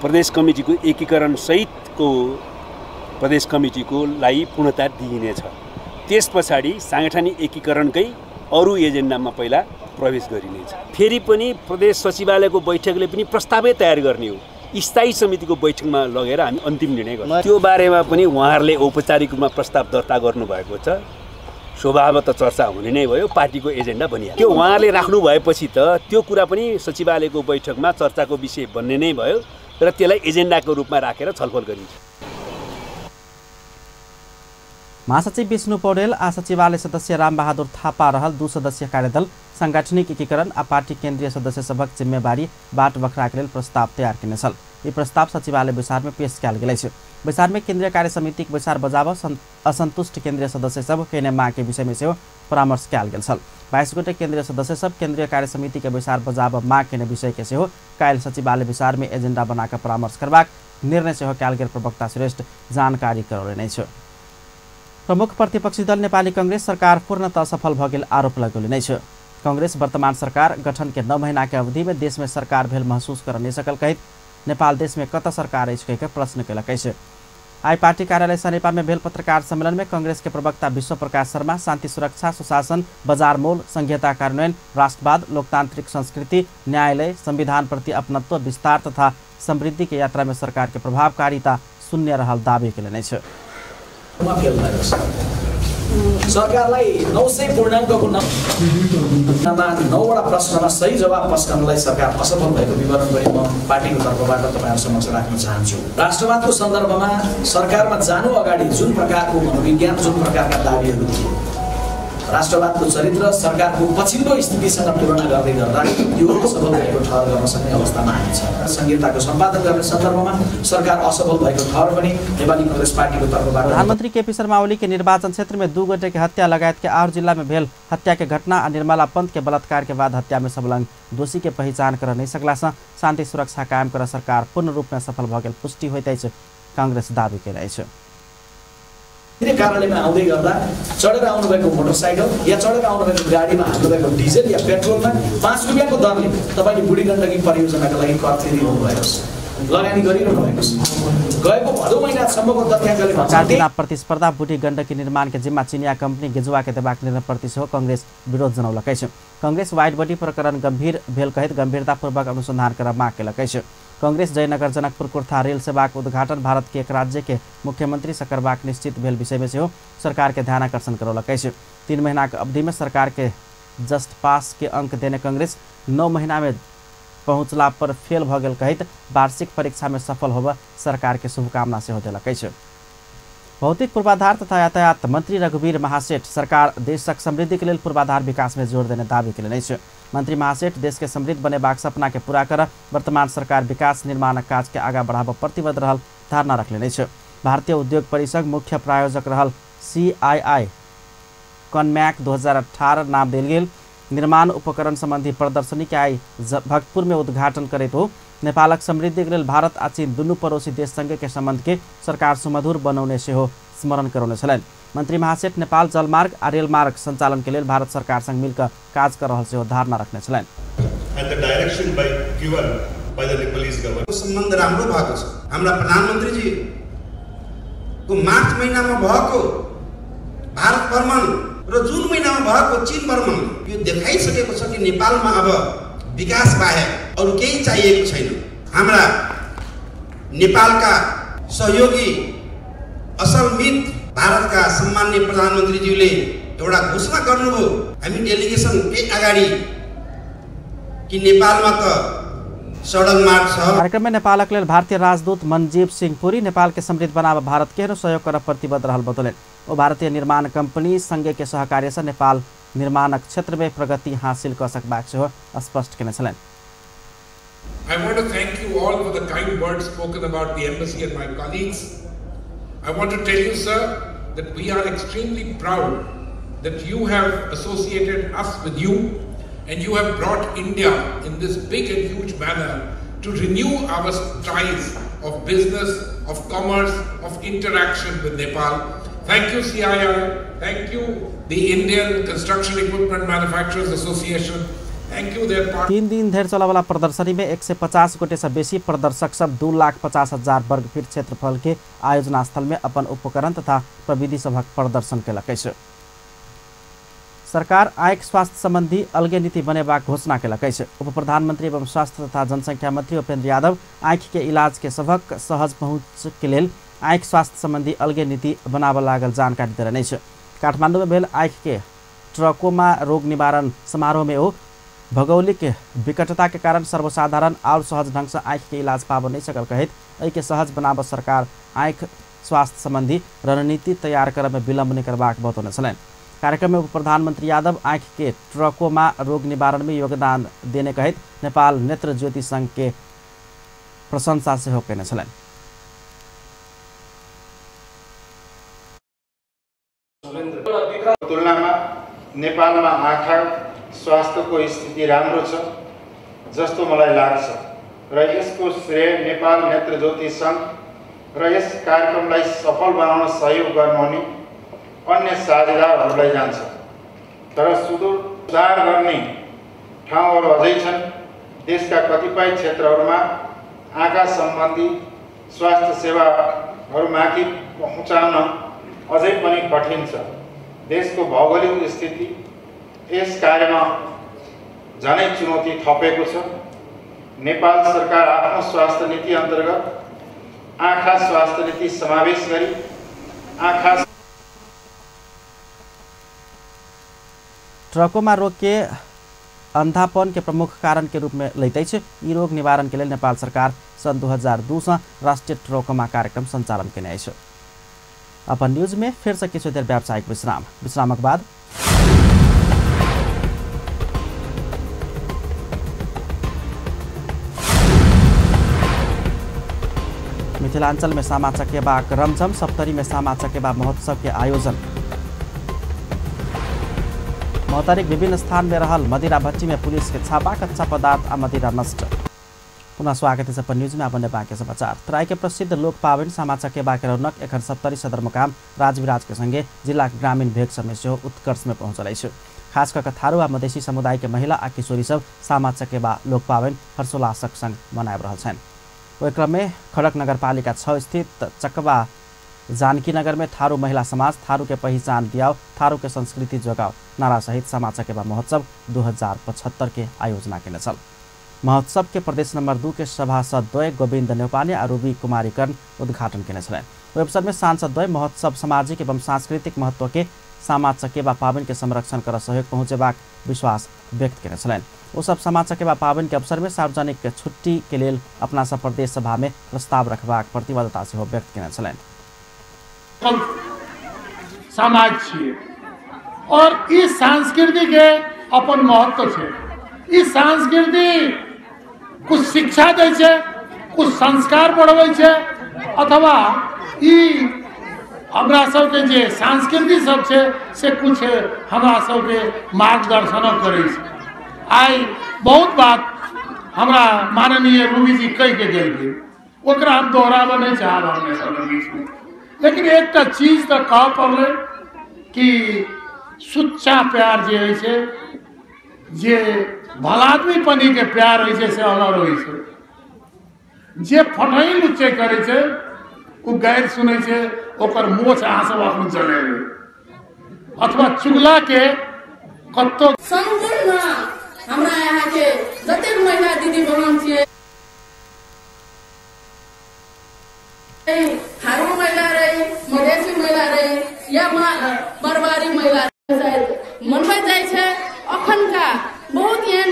प्रदेश कमिटीको एकीकरण सहितको प्रदेश कमिटीको लागि पूर्णता दिइनेछ। त्यस पछाडि सांगठनिक एकीकरणकै अरु एजेन्डामा पहिला प्रवेश गरिनेछ। फेरि पनि प्रदेश सचिवालयको बैठकले पनि प्रस्तावै तयार गर्ने हो। स्थायी समितिको बैठकमा लगेर हामी अन्तिम निर्णय गर्छौँ। त्यो बारेमा पनि उहाँहरूले औपचारिक रूपमा प्रस्ताव दर्ता गर्नुभएको छ। स्वभावतः चर्चा हुने नै भयो, पार्टीको एजेन्डा बनियो। त्यो उहाँले राख्नु भएपछि त त्यो कुरा पनि सचिवालयको बैठकमा चर्चाको विषय बन्ने नै भयो र त्यसलाई एजेन्डाको रूपमा राखेर छलफल गरिन्छ। महासचिव विष्णु पौडेल आ सचिवालय सदस्य रामबहादुर थापा रहल 2 सदस्यीय कार्यदल सांगठनिक एकीकरण आ पार्टी केन्द्रीय सदस्य सभक जिम्मेवारी बाट बखराक लेल प्रस्ताव तैयार केने छल। ई प्रस्ताव सचिवालय बैसार में पेश कयल गेल अछि। बैसार में केन्द्रीय कार्य समिति के बैसार बजाब असंतुष्ट केन्द्रीय सदस्य सब केने मांग के विषय में सेहो परामर्श कयल गेल छल। 22 गोटे केन्द्रीय सदस्य सब केन्द्रीय कार्य समिति के बैसार बजाब मांग केने विषय के सेहो काल्हि सचिवालय बैसार में एजेंडा बनाकर परामर्श करबाक निर्णय सेहो कयल गेल प्रवक्ता श्रेष्ठ जानकारी करौलनि छ। प्रमुख प्रतिपक्षी दल नेपाली कांग्रेस सरकार पूर्णतः सफल भ गेल आरोप लगौलनि छ। कांग्रेस वर्तमान सरकार गठन के 9 महीना के अवधि में देश में सरकार भेल महसूस कर नहीं सकल कहित नेपाल देश में कत सरकार अछि कह प्रश्न केलक अछि। आई पार्टी कार्यालय सनेपा में भेल पत्रकार सम्मेलन में कांग्रेस के प्रवक्ता विश्व प्रकाश शर्मा शांति सुरक्षा सुशासन बजार मोल संघीयता कार्यान्वयन राष्ट्रवाद लोकतांत्रिक संस्कृति न्यायालय संविधान प्रति अपनत्व विस्तार तथा समृद्धि के यात्रा में सरकार के प्रभावकारिता शून्य रहल दावी केलनि छ। सरकारलाई 900 पूर्णाङ्कको 9वटा प्रश्नमा सही जवाब पस्कनलाई सरकार असफल भएको विवरण पनि म पार्टीको तर्फबाट तपाईहरु समक्ष राख्न चाहन्छु। राष्ट्रवादको सन्दर्भमा सरकारमा जानु अगाडि जुन प्रकारको मनोविज्ञान जुन प्रकारका दाबीहरू थिए राष्ट्रवादको चरित्र सरकारको पछिल्लो स्थितिसँग तुलना गर्दै गर्दा यो असफल भएको ठहर गर्न सक्ने अवस्थामा हामी छौँ। संहिताको सम्पादन गर्ने सन्दर्भमा सरकार असफल भएको ठहर पनि नेपाली कांग्रेस पार्टीको तर्फबाट। प्रधानमंत्री केपी शर्मा ओली के निर्वाचन क्षेत्र में 2 गोटे के हत्या लगायत के 8 जिला में भेल हत्या के घटना और निर्मला पंत के बलात्कार के बाद हत्या में संलग्न दोषी के पहचान कर नहीं सकला से शांति सुरक्षा कायम कर सरकार पूर्ण रूप में सफल भ गेल पुष्टि होइत अछि कांग्रेस दावी केले छ। कार्यालयमा आउँदै गर्दा चढेर आउनुभएको मोटरसाइकल या चढेर आउनुभएको गाडीमा हाल्नुभएको डिजेल या पेट्रोलमा 5 रुपैयाँको दरले तपाईले बुढी गण्डकी परियोजनाका लागि कर तिरिरहनु भएको छ, लगानी गरिरहनु भएको छ। गएको भदौ महिनासम्मको तथ्याङ्कले भन्छ प्रतिस्पर्धा बुढी गण्डकी निर्माण के जिम्मा चिनिया कंपनी गेजुवा के देबाक निर्णयप्रति सेहो कांग्रेस विरोध जनौलकै छ। कांग्रेस वाइड बॉडी प्रकरण गंभीर भेल कहित गंभीरतापूर्वक अनुसंधान कर माग केलकै छ। कांग्रेस जयनगर जनकपुर कुर्था रेल सेवा के उद्घाटन भारत के एक राज्य के मुख्यमंत्री से करबाक निश्चित भेल विषय में सेहो सरकार के ध्यान आकर्षण करौलकै छ। 3 महीना के अवधि में सरकार के जस्ट पास के अंक देने कांग्रेस 9 महीना में पहुंचला पर फेल भ गेल कहित वार्षिक परीक्षा में सफल होब सरकार के शुभकामना सेहो देलकै छ। भौतिक पूर्वाधार तथा यातायात मंत्री रघुवीर महासेठ सरकार देशक समृद्धि के लिए पूर्वाधार विकास में जोर देने दावी केलनि छ। मंत्री महासेठ देश के समृद्ध बनेबाक सपना के पूरा कर वर्तमान सरकार विकास निर्माण काज के आगा बढ़ाब प्रतिबद्ध रहल धारणा रखले छ। भारतीय उद्योग परिषद मुख्य प्रायोजक रहल CII कॉनमैक 2018 नाम देल गेल निर्माण उपकरण संबंधी प्रदर्शनी के आई भक्तपुर में उद्घाटन करैत हो नेपालक समृद्धि के लेल भारत आ चीन दुनू पड़ोसी देश संगे के संबंध के सरकार सुमधुर बनौने सेहो स्मरण करौने छलनि। मंत्री महासेठ नेपाल जलमार्ग आ रेल मार्ग संचालन के लिए भारत सरकार संग मिलकर काज कर रहल सेहो धारणा रखने छलनि। सम्बन्ध राम्रो भएको छ। हाम्रा प्रधानमन्त्री जी को मार्च महिनामा भएको भारत भ्रमण र जुन महिनामा भएको चीन भ्रमण यो देखाइसकेको छ कि नेपालमा अब विकास बाहेक अरु केही चाहिएको छैन। हाम्रा नेपालका सहयोगी असल मित भारतका सम्माननीय प्रधानमन्त्रीज्यूले एउटा घोषणा गर्नुभयो हामी डेलिगेसन केही अगाडि कि नेपालमा त सडक मार्ग छ। कार्यक्रम में नेपालक लेल भारतीय राजदूत मनजीव सिंह पुरी नेपाल के समृद्ध बनाब भारत केहरो सहयोग कर प्रतिबद्ध रहल बतौलनि। ओ भारतीय निर्माण कंपनी संगे के सहकार्य से नेपाल निर्माणक क्षेत्र में प्रगति हासिल कर सकबाक सेहो स्पष्ट केने छलनि। I want to thank you all for the kind words spoken about the embassy and my colleagues. I want to tell you, sir, that we are extremely proud that you have associated us with you and you have brought India in this big and huge manner to renew our ties of business, of commerce, of interaction with Nepal. Thank you, CII. Thank you, the Indian Construction Equipment Manufacturers Association. Thank you, their partners. 3 दिन धरि चलने वाला प्रदर्शनी में 150 गोटे से बेसी प्रदर्शक सब 2,50,000 वर्ग फीट क्षेत्रफल के आयोजना स्थल में अपन उपकरण तथा प्रविधि सभक प्रदर्शन केलकै छ। सरकार आँखि स्वास्थ्य संबंधी अलगे नीति बनेबाक घोषणा केलकै छ। उप प्रधानमंत्री एवं स्वास्थ्य तथा जनसंख्या मंत्री उपेन्द्र यादव आँखि के इलाज के सभक सहज पहुँच के लेल आँखि स्वास्थ्य संबंधी अलगे नीति बनाब लागल जानकारी देलनि छ। काठमाडौँ में भेल आँख के ट्रकोमा रोग निवारण समारोह में हो भौगोलिक विकटता के कारण सर्वसाधारण और सहज ढंग से आँख के इलाज पाब नहीं सकल कहित एहि के सहज बनाब सरकार आँख स्वास्थ्य संबंधी रणनीति तैयार करे में विलम्ब नहीं करबाक बतौने छलैन। कार्यक्रम में उप प्रधानमंत्री यादव आँख के ट्रकोमा रोग निवारण में योगदान देने कहित नेपाल नेत्र ज्योति संघ के प्रशंसा से केने छलैन। तुलनामा नेपालमा आँखा स्वास्थ्यको स्थिति राम्रो छ जस्तो मलाई लाग्छ र यसको श्रेय नेपाल नेत्र ज्योति संघ र यस कार्यक्रमलाई सफल बनाउन सहयोग गर्नुहुने अन्य साझेदारहरूलाई जान्छ। तर सुधार गर्ने ठाउँहरू अझै छन्। देशका कतिपय क्षेत्रहरूमा आँखा सम्बन्धी स्वास्थ्य सेवाहरूमाथि पहुँचाउन अझै पनि कठिन छ। देशको भौगोलिक स्थिति यस कार्यमा झनै चुनौती थपेको छ। नेपाल सरकार आफ्नो स्वास्थ्य नीति अन्तर्गत आँखा स्वास्थ्य नीति समावेश गरी आँखा ट्रकोमा रोग के अंधापन के प्रमुख कारण के रूप में लैते छ। यी रोग निवारण के लिए नेपाल सरकार सन 2002 से राष्ट्रीय ट्रकोमा कार्यक्रम संचालन केने छ। अपन न्यूज में फिर से किछु देर व्यावसायिक विश्रामक बाद मिथिलांचल में सामा चकेबा रमझम, सप्तरी में सामा चकेबा महोत्सव के आयोजन। मोहतरिक विभिन्न स्थान में रहल मदिरा भट्टी में पुलिस के छापा, कच्चा पदार्थ आ मदिरा नष्ट। पुनः स्वागत है अपन न्यूज में। अपन बाँकी समाचार। तराई के प्रसिद्ध लोक पावन सामा चकेबा के रौनक एखन सप्तरी सदरमुकाम राजविराज के संगे जिला ग्रामीण भेग समय से उत्कर्ष में पहुँचल है। खास कर थारू आ मधेसी समुदाय के महिला आ किशोरी सब सामा चकेबा लोक पावन हर्षोल्लासक संग मनाब रहल छन्। ओहि क्रम में खड़क नगरपालिका 6 स्थित चकबा जानकी नगर में थारू महिला समाज थारू के पहचान दियाओ, थारू के संस्कृति जोगाओ नारा सहित सामा चकेबा महोत्सव 2075 के आयोजना केने छल। महोत्सव के प्रदेश नंबर 2 के सभासद द्वय गोविंद नेपाली और रूबी कुमारी कर्ण उद्घाटन केने छलैन। ओहि अवसर में सांसद द्वय महोत्सव सामाजिक एवं सांस्कृतिक महत्व के सामा चकेबा पावन के संरक्षण कर सहयोग पहुँचेबाक विश्वास व्यक्त केने छलैन। ओ सब सामा चकेबा पावन के अवसर में सार्वजनिक छुट्टी के लेल अपना सब प्रदेश सभा में प्रस्ताव रखबाक प्रतिबद्धता सेहो व्यक्त केने छलैन। समाज छियै और ई संस्कृति के अपन महत्व छै। ई संस्कृति कुछ शिक्षा दै छै, कुछ संस्कार बढ़बै छै, अथवा ई हमरा सबके जे संस्कृति सब छै से कुछ हमरा सबके मार्गदर्शन करै छै। आई बहुत बात हमरा माननीय रूबी जी कह के गेल, ओकरा हम दोहराबऽ नहीं चाहब हमने सब बीच में, लेकिन एक चीज तो कह पड़लै कि सुच्चा प्यार जे होइ छै, जे भलादमी पनी के प्यार होइ छै से अलग होइ छै। जे फटही लुच्चे करे छै ओ गैर सुनै छै, ओकर मोछ अहाँ सब अपन जलेबै, अथवा चुगला के कत्तो संपूर्ण हमरा यहाँ के जतेक महिला दीदी बहन छियै, थारू महिला रही, मधेसी महिला रही या बरबारी महिला मनबै जाइ छै। अखन का बहुत एहन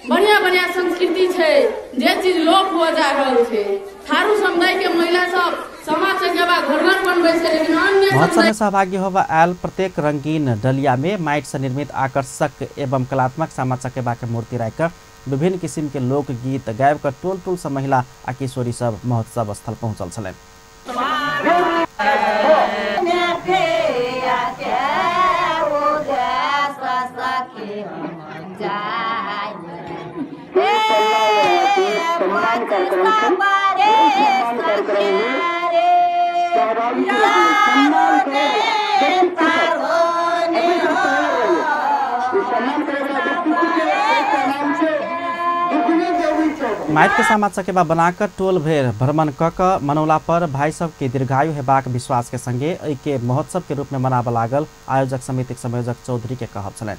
बढ़िया बढ़िया संस्कृति छै जे चीज लोप हो जा रहल छै। थारू समुदाय के महिला सब सामा चकेबा घर घर बनबै छै, लेकिन अन्य महोत्सव में सहभागी होबा आयल प्रत्येक रंगीन डलिया में माइट से निर्मित आकर्षक एवं कलात्मक सामा चकेबा के मूर्ति राखकर विभिन्न किसिम के लोकगीत गायब कर टोल टोल से महिला आ किशोरी सब महोत्सव स्थल पहुंचल छलैन। माइट के सामा चकेबा बनाकर टोल भेर भ्रमण क मनौला पर भाई सब के दीर्घायु हेबाक विश्वास के संगे एहि के महोत्सव के रूप में मनाब लागल आयोजक समिति संयोजक चौधरी के कहब छलैन।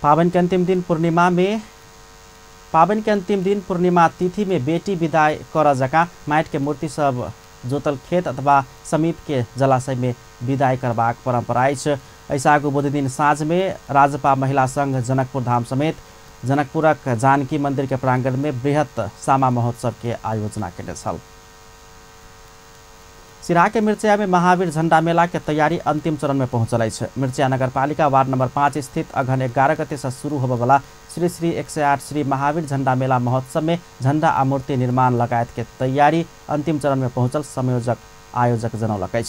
पावन के अंतिम दिन पूर्णिमा में पावन के अंतिम दिन पूर्णिमा तिथि में बेटी विदाई कर जका माइट के मूर्ति सब जोतल खेत अथवा समीप के जलाशय में विदाई करबाक परंपरा अछि। ऐसाको बुध दिन साँझ में राजपा महिला संघ जनकपुर धाम समेत जनकपुरक जानकी मंदिर के प्रांगण में बृहत सामा महोत्सव के आयोजना केने छल। सिराहा के मिर्चिया में महावीर झंडा मेला के तैयारी अंतिम चरण में पहुंचल है। मिर्चिया नगरपालिका वार्ड नंबर 5 स्थित अघन 11 गते से शुरू होबे वाला श्री श्री 108 श्री महावीर झंडा मेला महोत्सव में झंडा आ मूर्ति निर्माण लगायत के तैयारी अंतिम चरण में पहुंचल संयोजक आयोजक जनौलक है।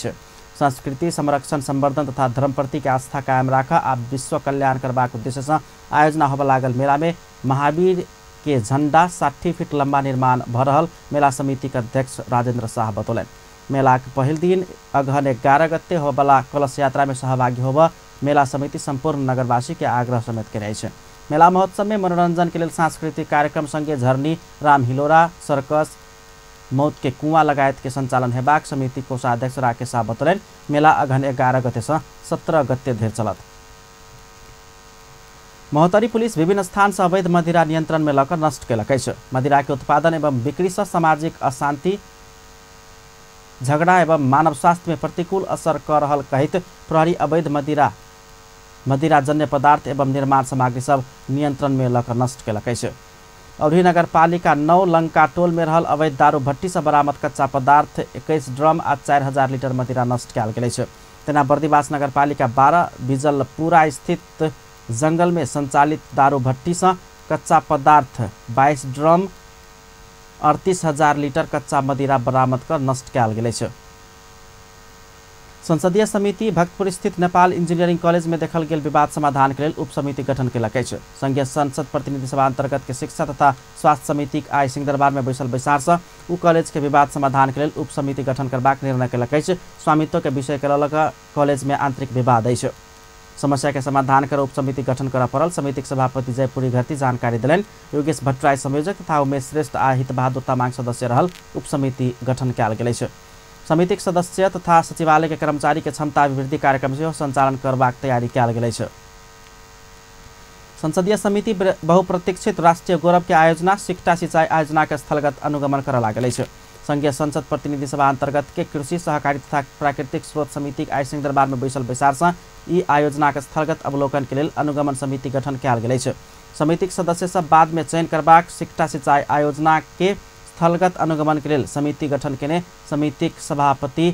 संस्कृति संरक्षण संवर्धन तथा धर्म प्रति के आस्था कायम राख आ विश्व कल्याण करबाक उद्देश्य से आयोजना होबे लागल मेला में महावीर के झंडा 60 फीट लंबा निर्माण भ रहल मेला समिति के अध्यक्ष राजेंद्र शाह बतौलन। मेला के पहिल दिन अघन 11 गते होबला कलश यात्रा में सहभागी होब मेला समिति संपूर्ण नगरवासी के आग्रह समेत केने छै। मेला महोत्सव में मनोरंजन के लिए सांस्कृतिक कार्यक्रम संगे झरनी राम हिलोरा सर्कस मौत के कुआं लगायत के संचालन हेबाक समिति कोषाध्यक्ष राकेश शाह बतौलन। मेला अघन 11 गते से 17 गते धरि चलत। महोत्तरी पुलिस विभिन्न स्थान से अवैध मदिरा नियंत्रण में लकर नष्ट केलक अछि। मदिरा के उत्पादन एवं बिक्री से सामाजिक अशांति झगड़ा एवं मानव स्वास्थ्य में प्रतिकूल असर कर रहल कहित प्रहरी अवैध मदिराजन्य पदार्थ एवं निर्माण सामग्री सब नियंत्रण में लकर नष्ट केलक अछि। अवधी नगर पालिका 9 लंका टोल में रहल अवैध दारू भट्टी से बरामद कच्चा पदार्थ 21 ड्रम आ 4000 लीटर मदिरा नष्ट कयल गेल अछि। तेना बर्दिवास नगर पालिका 12 बिजलपुरा स्थित जंगल में संचालित दारू भट्टी से कच्चा पदार्थ 22 ड्रम 38,000 लीटर कच्चा मदिरा बरामद कर नष्ट कयल गेल अछि। संसदीय समिति भक्तपुर स्थित नेपाल इंजीनियरिंग कॉलेज में देखल गेल विवाद समाधान के लिए उप समिति गठन केलक अछि। संघीय संसद प्रतिनिधि सभा अंतर्गत के शिक्षा तथा स्वास्थ्य समिति आइ सिंहदरबार में बैसल बैसार से उ कॉलेज के विवाद समाधान के लिए उप समिति गठन करबाक निर्णय केलक अछि। स्वामित्व के विषय के लऽ कॉलेज में आंतरिक विवाद अछि। समस्या के समाधान कर उप समिति गठन कर पड़ल समिति के सभापति जयपुरी घरती जानकारी दिलन। योगेश भट्टराय संयोजक तथा उमेश श्रेष्ठ आ हित बहादुर तामाङ सदस्य रहल उप समिति गठन कयल गेल अछि। समितिक सदस्य तथा सचिवालय के कर्मचारी के क्षमता अभिवृद्धि कार्यक्रम से संचालन करबाक तैयारी कयल गेल अछि। संसदीय समिति बहुप्रतीक्षित राष्ट्रीय गौरव के आयोजना सिक्टा सिंचाई आयोजना के स्थलगत अनुगमन कर लागल अछि। संघीय संसद प्रतिनिधि सभा अंतर्गत के कृषि सहकारी तथा प्राकृतिक स्रोत समिति आइ सिंहदरबार में बैसल बैसार से ई आयोजना के स्थलगत अवलोकन के लिए अनुगमन समिति गठन कयल गेल अछि। समितिक सदस्य सब बाद में चयन करबाक सिक्टा सिंचाई आयोजना के स्थलगत अनुगमन के लिए समिति गठन केने समितिक सभापति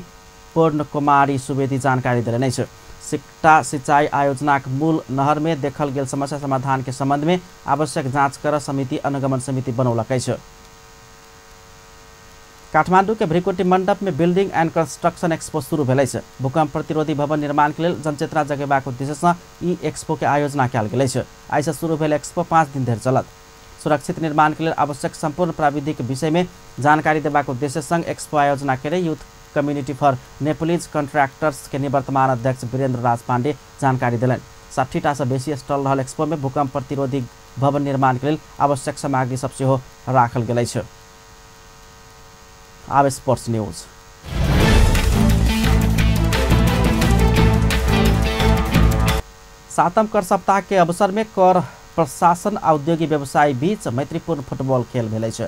पूर्ण कुमारी सुवेदी जानकारी देलनि अछि। सिक्टा सिंचाई आयोजना के मूल नहर में देखल गेल समस्या समाधान के संबंध में आवश्यक जांच कर समिति अनुगमन समिति बनौलक अछि। काठमांडू के भ्रिकुटी मंडप में बिल्डिंग एंड कंस्ट्रक्शन एक्सपो शुरू भेल अछि। भूकंप प्रतिरोधी भवन निर्माण के लिए जनचेतना जगेबाक उद्देश्य से ई एक्सपो के आयोजना कयल गेल अछि। आइ से शुरू भेल एक्सपो 5 दिन धरि चलत। सुरक्षित निर्माण के लिए आवश्यक संपूर्ण प्राविधिक विषय में जानकारी देबाक उद्देश्य संग एक्सपो आयोजना करे यूथ कम्युनिटी फॉर नेपोलिज कॉन्ट्रैक्टर्स के निवर्तमान अध्यक्ष वीरेंद्र राज पांडे जानकारी दिलन। 60 टा से बेसी स्टॉल रहल एक्सपो में भूकंप प्रतिरोधी भवन निर्माण के लिए आवश्यक सामग्री सब सेहो राखल गेल अछि। आब स्पोर्ट्स न्यूज। सातम कर सप्ताह के अवसर में कर प्रशासन औद्योगिक व्यवसायी बीच मैत्रीपूर्ण फुटबॉल खेल भेल अछि।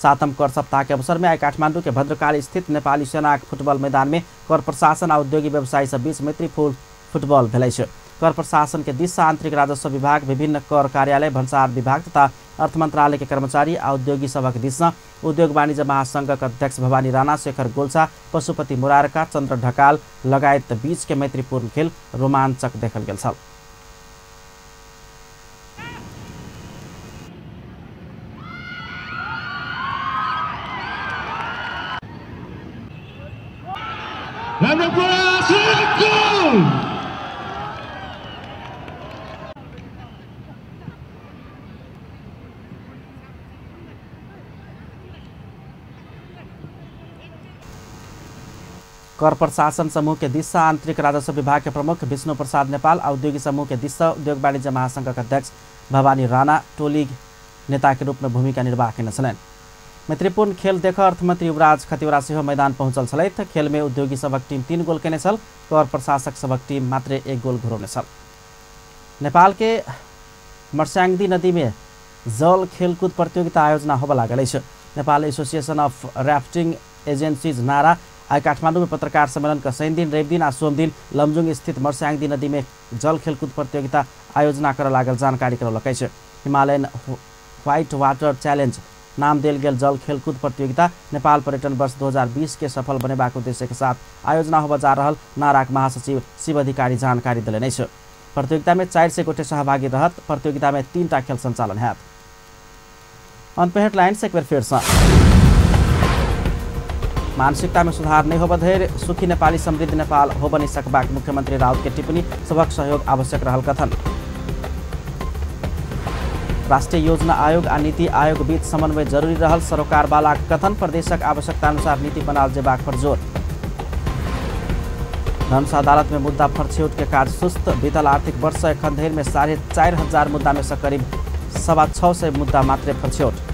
सातम कर सप्ताह के अवसर में आई काठमांडू के भद्रकाली स्थित नेपाली सेना फुटबॉल मैदान में कर प्रशासन औद्योगिक व्यवसायी सब बीच मैत्रीपूर्ण फुटबॉल भेल अछि। कर प्रशासन के दिशा आंतरिक राजस्व विभाग विभिन्न कर कार्यालय भन्सार विभाग तथा अर्थ मंत्रालय के कर्मचारी औद्योगिक सभा के दिशा उद्योग वाणिज्य महासंघ के अध्यक्ष भवानी राणा शेखर गोल्छा पशुपति मुरारका चंद्र ढकाल लगायत बीच के मैत्रीपूर्ण खेल रोमांचक देखल गेल छल। कर प्रशासन समूह के दिशा आंतरिक राजस्व विभाग के प्रमुख विष्णु प्रसाद नेपाल औद्योगिक समूह के दिशा उद्योग वाणिज्य महासंघ के अध्यक्ष भवानी राणा टोली नेता के रूप में भूमिका निर्वाह केने छलनि। मैत्रीपूर्ण खेल देख अर्थमंत्री युवराज खतिवड़ा सेहो मैदान पहुंचल छलथि। खेल में उद्योगी सबक टीम 3 गोल केने छल। कर प्रशासक सबक टीम मात्र 1 गोल घुरौने छल। नेपाल के मर्स्याङ्दी नदी में जल खेलकुद प्रतियोगिता आयोजना होब लागल अछि। Nepal association of rafting agencies नारा आज काठमाडौँ में पत्रकार सम्मेलन का शनि दिन, रवि दिन आ सोम दिन लमजुङ स्थित मर्स्याङदी नदी में जल खेलकूद प्रतियोगिता आयोजना कर लागल जानकारी करौलक अछि। हिमालयन व्हाइट वाटर चैलेंज नाम देल गेल जल खेलकूद प्रतियोगिता नेपाल पर्यटन वर्ष 2020 के सफल बनेबाक उद्देश्य के साथ आयोजना होब जा रहल नाराक महासचिव शिव अधिकारी जानकारी दिलेन अछि। प्रतियोगिता में 400 गोटे सहभागी रहत। प्रतियोगिता में 3टा खेल संचालन हैत। अंत में हेडलाइंस एक बेर फिर से। मानसिकता में सुधार नहीं होब धैर्य सुखी नेपाली समृद्ध नेपाल हो बनी सकबाक मुख्यमंत्री राउत के टिप्पणी, सबक सहयोग आवश्यक रहल कथन। राष्ट्रीय योजना आयोग आ नीति आयोग बीच समन्वय जरूरी रहल सरोकारवाला कथन, प्रदेशक आवश्यकता अनुसार नीति बनाल जेबाक पर जोर। धनुष अदालत में मुद्दा फरछौट के कार्य सुस्त, बीतल आर्थिक वर्ष एखन धरि में 4,500 मुद्दा में से करीब 650 मुद्दा मात्र फरछौट।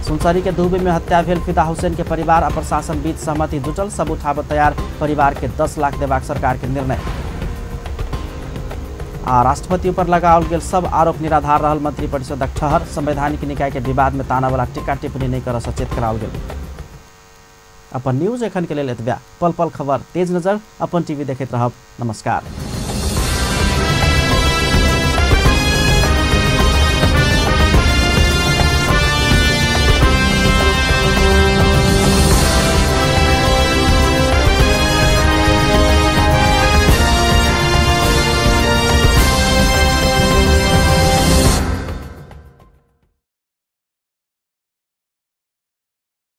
सुनसरी के दुबे में हत्या भेल फिदा हुसैन के परिवार और प्रशासन बीच सहमति जुटल, सब उठाव तैयार, परिवार के 10 लाख देबाक सरकार के निर्णय। राष्ट्रपति ऊपर लगाओल गेल सब आरोप निराधार रहल, मंत्री परिषदक ठहर, संवैधानिक निकाय के विवाद में ताना वाला टीका टिप्पणी नहीं कर सचेत कराओल गेल। अपन न्यूज एखन के लेल एतबा। पल पल खबर तेज नजर अपन टीवी देखैत रहब। नमस्कार।